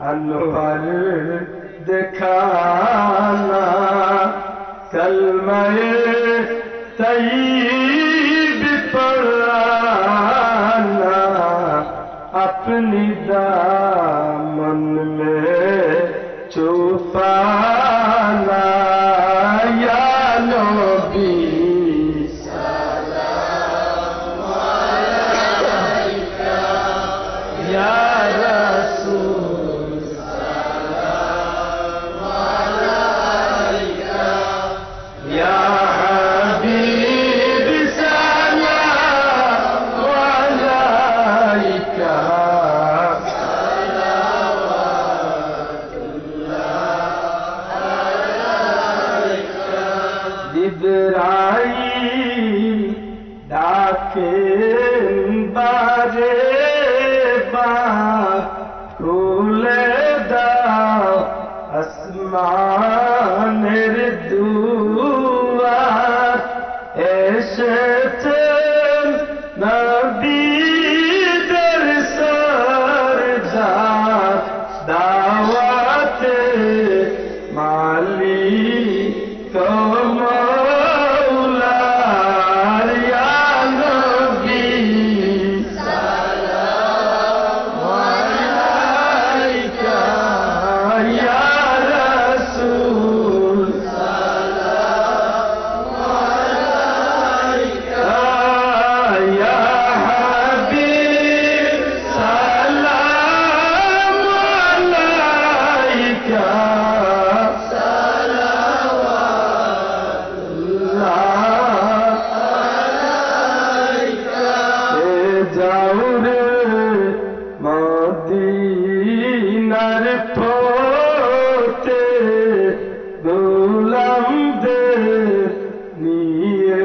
انور دکھانا، کلمہ طیب پڑھانا، اپنی دامن میں چھپانا، یا نبی، یا رسول، یا حبیب، سلام علیک۔ جبرائیل ڈاکن بارے با کھولے دا آسمانر دوار، ایشتن نبی در سردار دعوت مالی کمولار، یا نبی، سلام علیک، یا رسول، سلام علیک، یا حبیب، سلام علیک، صلوات اللہ علیک۔ اے جاؤر مدینار پوتے، غلامدر নিয়ে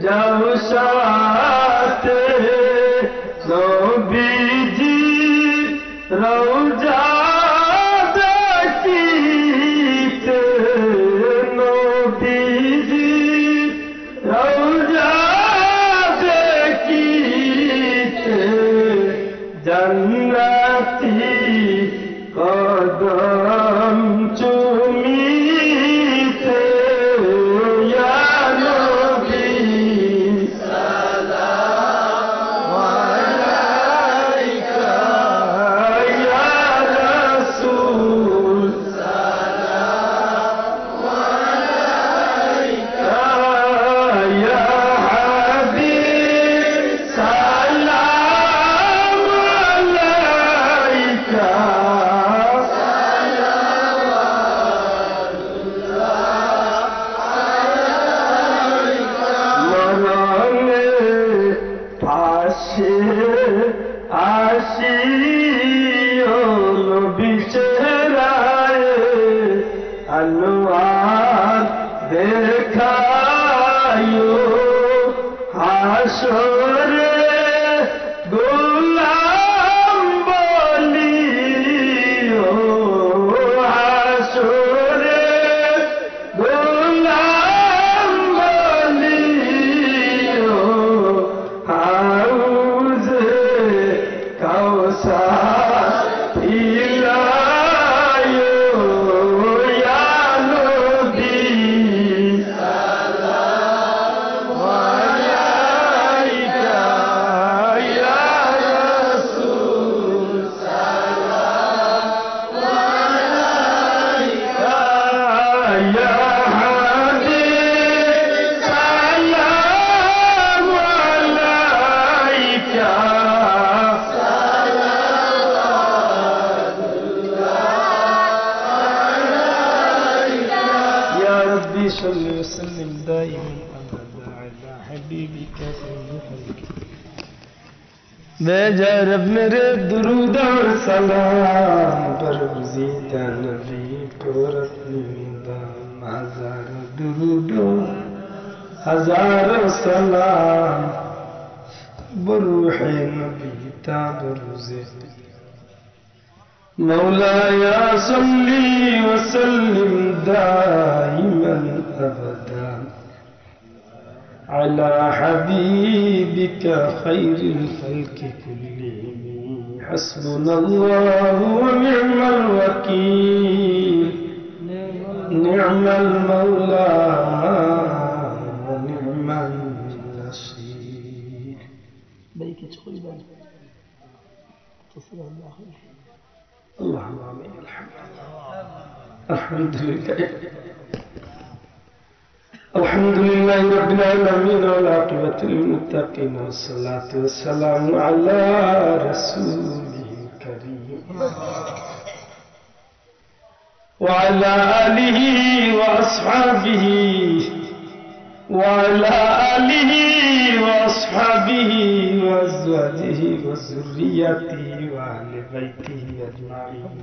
যাও সাথে, নবীজি রওজা দেখিতে, নবীজি রওজা দেখিতে, জান্নাতি কদম চুমিতে, ইয়া নবী, সালাম আলাইকা, ইয়া রাসূল, সালাম আলাইকা, ইয়া হাবিব, সালাম আলাইকা। মরণে পাশে আসিও নবী চেহারায় আনোয়ার দেখাইও, হাশরে গোলাম বলিও, হাশরে গোলাম বলিও, হাউজে কাউসার পিলাইও, ইয়া নবী, সালাম আলাইকা, ইয়া রাসূল, সালাম আলাইকা, ইয়া হাবিব, সালাম আলাইকা। يا رب صل وسلم دائما أبدا على حبيبك خير خلقك। بھیجا رب میرے درود اور سلام، بروزی دا نبی پر اپنی مدام۔ ہزار درود و ہزار سلام، بروح نبی تا بروزی۔ مولاي صل وسلم دائما أبدا على حبيبك خير الخلق كلهم. حسبنا الله ونعم الوكيل. نعم المولى ونعم النصير. ভাই, কিছু কইবেন? اللهم آمين. الحمد لله. الحمد لله. الحمد لله رب العالمين، والعاقبة للمتقين، والصلاة والسلام على رسوله الكريم، وعلى آله وأصحابه، وعلى آله وأصحابه وأزواجه وذريته وأهل بيته أجمعين.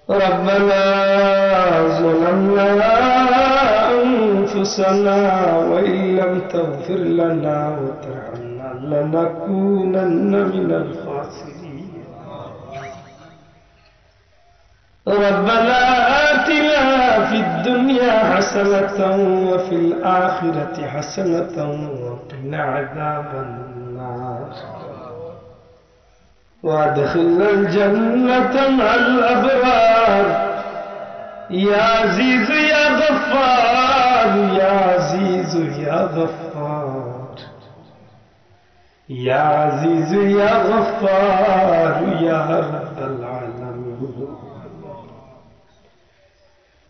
ربنا ظلمنا أنفسنا وإن لم تغفر لنا وترحمنا لنكونن من الخاسرين. ربنا آتنا في الدنيا حسنة وفي الآخرة حسنة وقنا عذاب النار. وأدخلنا الجنة مع الأبرار. يا عزيز يا غفار، يا عزيز يا غفار، يا عزيز يا غفار يا رب العالمين.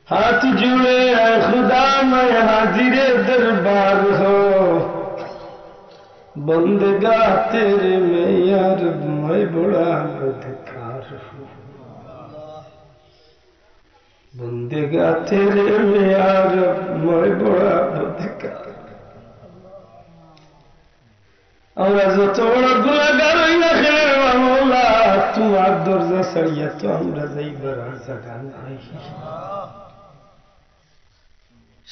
ہاتھ جوڑے اے خدا میں حاضر دربار ہوں، بندگاں تیرے میں یا رب میں بڑا بدکار ہوں۔ بندگاں تیرے میں یا رب میں بڑا بدکار ہوں۔ আমরা যত বড় গুনাহগার অই না কেনে, ও মওলা, তুমার দরজা ছাড়িয়া তো আমরা যাইবার আর জাগা নাই।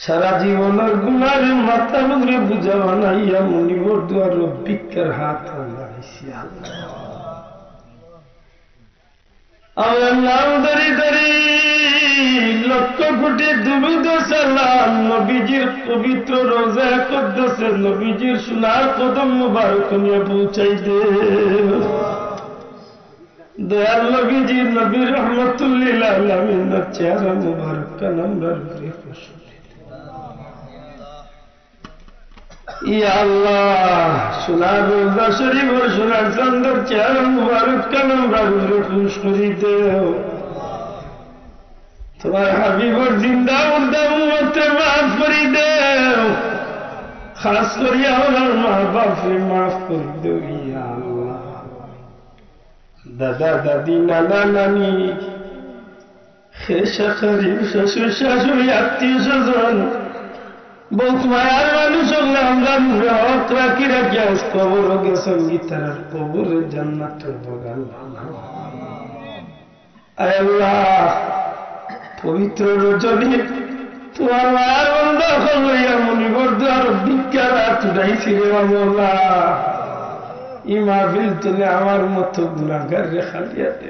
সারা জীবনর গুনারে মাথার উপরে বুঝা বানাইয়া মুনিবর দুয়ারো ভিক্ষার হাত আমরা আইছি, আল্লাহ। আমরা নাম ধরি ধরি লক্ষ কোটি দুরূদ ও সালাম নবীজির পবিত্র রওজা আকদসে নবীজির সোনার কদম মুবারক নিয়া পৌঁছাই দেও। দয়াল নবীজি, নবী রহমতুল্লিল আলামিনর চেহারা মুবারক খান আমরার উপরে খুশ করি দেও। ইয়া আল্লাহ, সোনার রওজা শরীফর সোনার চান্দর চেহারা মুবারক খান আমরার উপরে খুশ করি দেও। তুমার হাবিবর জিন্দা মুর্দা উম্মতরে মাফ করি দেও। খাস করি আমরার মা বাপরে মাফ করি দেও, ইয়া আল্লাহ। দাদা দাদি, নানা নানি, খেশ আকরিব, শ্বশুর শাশুড়ি, আত্মীয় স্বজন, বউত মায়ার মানুষ অকলে আমরার উপরে হক রাখি রাখি আইজ কবরো গেছইন গি, তারার কবররে জান্নাতর বাগান বানাও। আয় আল্লাহ, পবিত্র রজনীত তুমার মায়ার বান্দা অকল লইয়া মুনিবর দুয়ারো ভিক্ষার হাত উঠাইছি রে মওলা। ই মাহফিল তনে আমার মতো গুনাহগাররে খালি আতে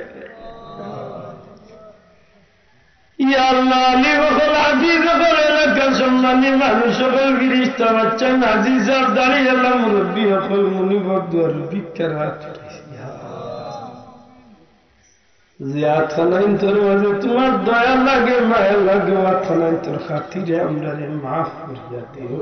ইয়া আল্লাহ, আলিম অকল, হাফিজ অকল, এলাকার সম্মানী মানুষ অকল, ফিরিস্তা, বাচ্চা, নাজি সাব, দাড়িআলা, মুরব্বি অকল, মুনিবর দুয়ারো ভিক্ষার হাত উঠাইছি। যে আতখানাইন্তর মাঝে তুমার দয়া লাগে, মায়া লাগে, ও আতখানাইন্তর খাতিরে আমরারে মাফ করিয়া দিও।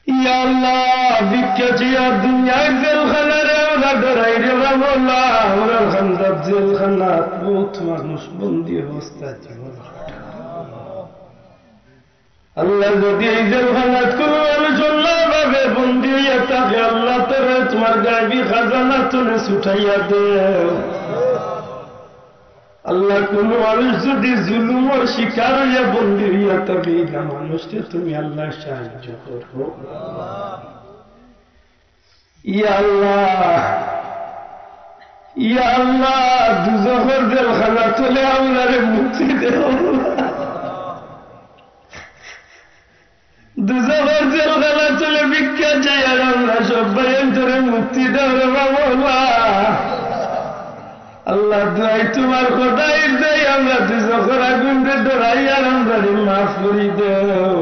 ইয়া আল্লাহ, ভিক্ষা চাইয়া দুনিয়ার জেলখানারে আমরা ডরাই রে মওলা, আমরার কান্দাত জেলখানাত বউত মানুষ বন্দী অবস্থায় জীবন কাটায়। আল্লাহ, যদি এই জেলখানাত কুনু মানুষ অন্যায়ভাবে বন্দী অইয়া থাকে, আল্লাহ, তারে তুমার গায়বী খাজানা তনে ছুটাইয়া দেও। আল্লাহ, কুনু মানুষ যদি জুলুমর শিকার অইয়া বন্দী অইয়া থাকে, ইলা মানুষরে তুমি আল্লাহ সাহায্য করো। ইয়া আল্লাহ, ইয়া আল্লাহ, দুজখর জেলখানা তনে আমরারে মুক্তি দেও। দুজখর জেলখানা তনে ভিক্ষা চাইয়ার আমরা সব ভাইয়াইন্তরে মুক্তি দেও রে মওলা। আল্লাহ, দুয়াই তুমার কথা ইরদাই, আমরা দুজখর আগুনরে ডরাইয়ার আমরারে মাফ করি দেও।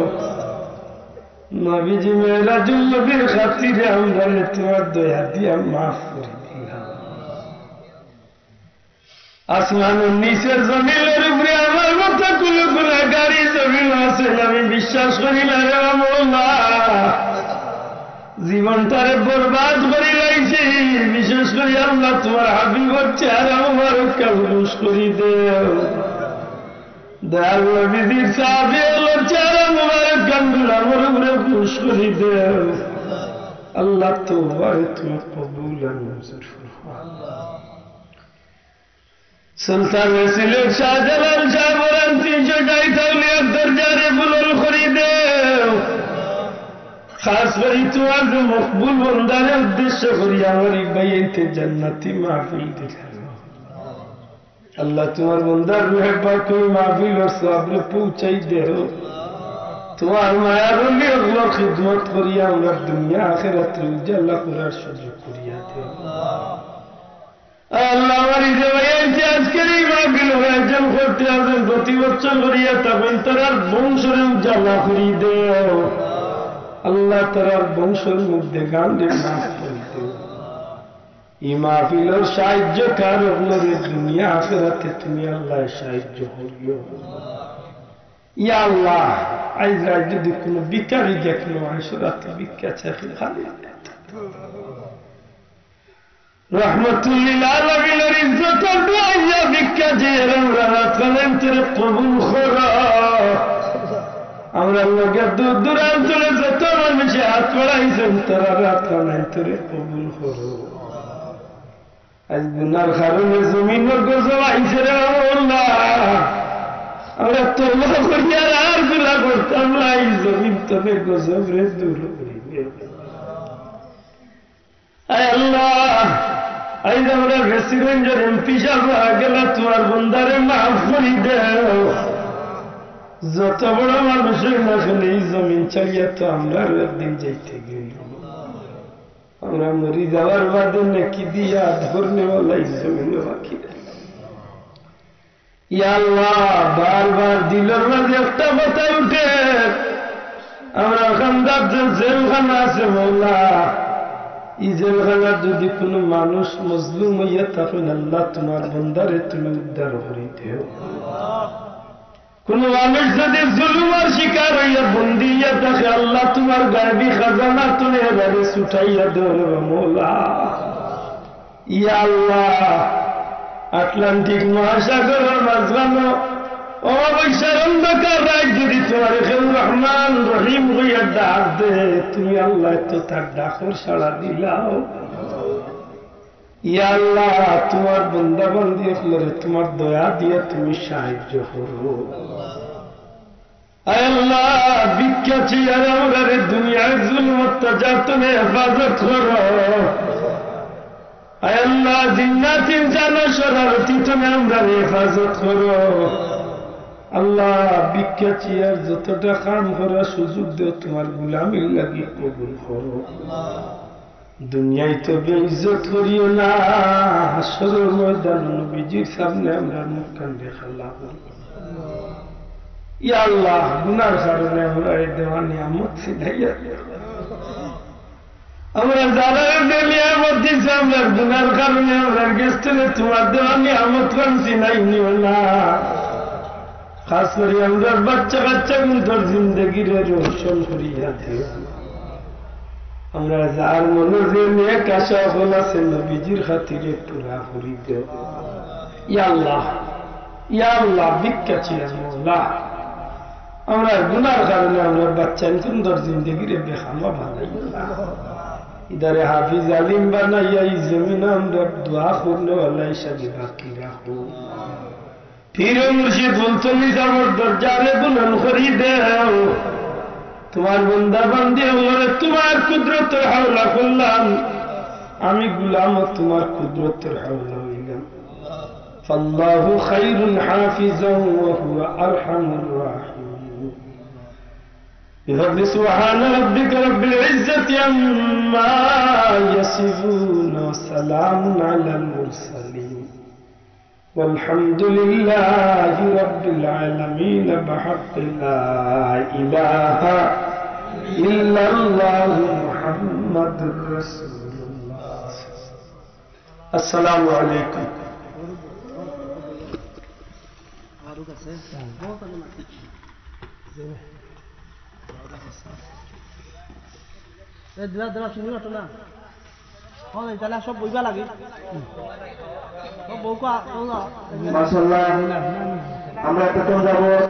নবীজি মেরাজুন নবীর খাতিরে আমরারে তুমার দয়া দিয়া মাফ করি দিলাও। আসমানর নিচে জমিনর উপরে আমার মতো কুনু গুনাহগার জমিনো আছে, আমি বিশ্বাস করি না রে মওলা। জীবনটারে বরবাদ করি লাইছি, বিশেষ করি আল্লাহ তুমার হাবিবর চেহারা মুবারক খান খুশ করি দেও। দয়াল নবীজির সাহাবী অকলর চেহারা মুবারক খান গুলামর উপরে খুশ করি দেও। আল্লাহ তওবারে তুমি কবুল আর মঞ্জুর ফরমাও। সুলতানে সিলেট শাহজালাল শাহ পরান তিনশো ষাইট আউলিয়ার দরজারে বুলন্দ করি দেও। খাস করি তুমার যে মকবুল বন্দারে উদ্দেশ্য করি আমার ই ভাইয়াইন্তে জান্নাতি মাহফিল দিলাইলাম। আল্লাহ তুমার বন্দার রুহে পাক তুমি মাহফিলর সওয়াবরে পৌঁছাই দেও। তুমার মায়ার অলি অকলর খিদমত করি আমরা দুনিয়া আখিরাতরে উজালা করার সুযোগ করিয়া দেও। আল্লাহ, আমার ই যে ভাইয়াইন্তে আজকের ই মাহফিলর আয়োজন করতে আছেন, প্রতি বছর করিয়া থাকইন, তারার বংশরে উজালা করি দেও। আল্লাহ, তারার বংশর মধ্যে গানরে মাফ করি দেও। ই মাহফিলর সাহায্যকার অকলরে দুনিয়া আখিরাতে তুমি আল্লাহ সাহায্য করিও। ইয়া আল্লাহ, আইজ রাইত যদি কুনু ভিখারি দেখলো, আইজ রাতে ভিক্ষা চাইতে খালি রহমতুল্লিল আলামিনর ইজ্জতর দুয়াইয়া ভিক্ষা যে আমরা রাত খানাইন্তরে কবুল করো। আমরার লগে দূর দূরান্তরে যত মানুষে হাত বাড়াইছইন, তারার হাত খানাইন্তরে কবুল করো। আইজ গুনার কারণে জমিনো গজব আইছে রে আল্লাহ। আমরা তওবা করি আর, আর গুনা করতাম না, ই জমিন তনে গজবরে দূর করি দে। আয় আল্লাহ, আইজ আমরার প্রেসিডেন্টর এমপি সাব মারা গেলা, তুমার বন্দারে মাফ করি দেও। যত বড় মানুষ অই না কেনে, ই জমিন ছাড়িয়া তো আমরারও একদিন যাইতে অইবো। আমরা মরি যাওয়ার বাদে নেকি দিয়া ধরনেওয়ালা ই জমিনো বাকি নাই। ইয়া আল্লাহ, বারবার দিলর মাঝে একটা কথা উঠে, আমরার কান্দাত যে জেলখানা আছে মওলা, ই জেলখানাত যদি কুনু মানুষ মজলুম অইয়া থাকইন, আল্লাহ তুমার বন্দারে তুমি উদ্ধার করি দেও। কুনু মানুষ যদি জুলুমর শিকার অইয়া বন্দি অইয়া থাকে, আল্লাহ তুমার গায়বী খাজানা তনে এরারে ছুটাইয়া দেও রে মওলা। ইয়া আল্লাহ, আটলান্টিক মহাসাগরর মাঝখানো অমাবস্যার অন্ধকার রাইত যদি তুমারে কেউ রহমান রহিম কইয়া ডাক দে, তুমি আল্লাহ তো তার ডাকর সাড়া দিলাও। ইয়া আল্লাহ, তুমার বন্দা বান্দি অকলরে তুমার দয়া দিয়া তুমি সাহায্য করো। আয় আল্লাহ, ভিক্ষা চাইয়ার আমরারে দুনিয়ার জুলুম অত্যাচার তনে হেফাজত করো। আয় আল্লাহ, জিন্নাত ইনসানর শরারতি তনে আমরারে হেফাজত করো। আল্লাহ, ভিক্ষা চাইয়ার যতটা কাম করার সুযোগ দেও, তুমার গুলামির লাগি কবুল করো। দুনিয়াত তো বেইজ্জত করিও না, হাশরর ময়দান নবীজির সামনে আমরার মুখখান দেখাইলাও। ইয়া আল্লাহ, গুনার কারণে আমরারে দেওয়া নিয়ামত ছিনাইয়া দেও। আমরারে যারারে নিয়ামত দিছো, আমরার গুনার কারণে আমরার গেছ তনে তুমার দেওয়া নিয়ামতখান ছিনাই নিও না। খাস করি আমরার বাচ্চা কাচ্চাগুনতর জিন্দেগিরে রোশন করিয়া দেও। আমরার যার মনো যে নেক আশা অকল আছে, নবীজির খাতিরে পুরা করি দেও। ইয়া আল্লাহ, ইয়া আল্লাহ, ভিক্ষা চাইয়ার মওলা। আমরার গুনার কারণে আমরার বাচ্চাইন্তর জিন্দেগিরে বেখামা বানাইও না। ইদারে হাফিজ আলিম বানাইয়া ই জমিনো আমরার দোয়া করনেওয়ালা হিসাবে বাকি রাখো। পীর ও মুর্শিদ ফুলতলি সাবর দরজারে বুলন্দ করি দেও। তুমার বন্দা বান্দি অকলরে তুমার কুদরতর হাওলা করলাম। আমি গুলাম ও তুমার কুদরতর হাওলা অইলাম। فالله خير حافظا وهو أرحم الراحمين. بفضل سبحان ربك رب العزة عما يصفون وسلام على المرسلين والحمد لله رب العالمين بحق لا إله إلا الله محمد رسول الله. السلام عليكم. এ, দিলা, দিলা, শুনি পাচ্ছ না? হ্যাঁ, তাহলে সব বইবা লাগে। সব বউকা, বউকা। মাশাআল্লাহ। আমরা এতক্ষণ যাবত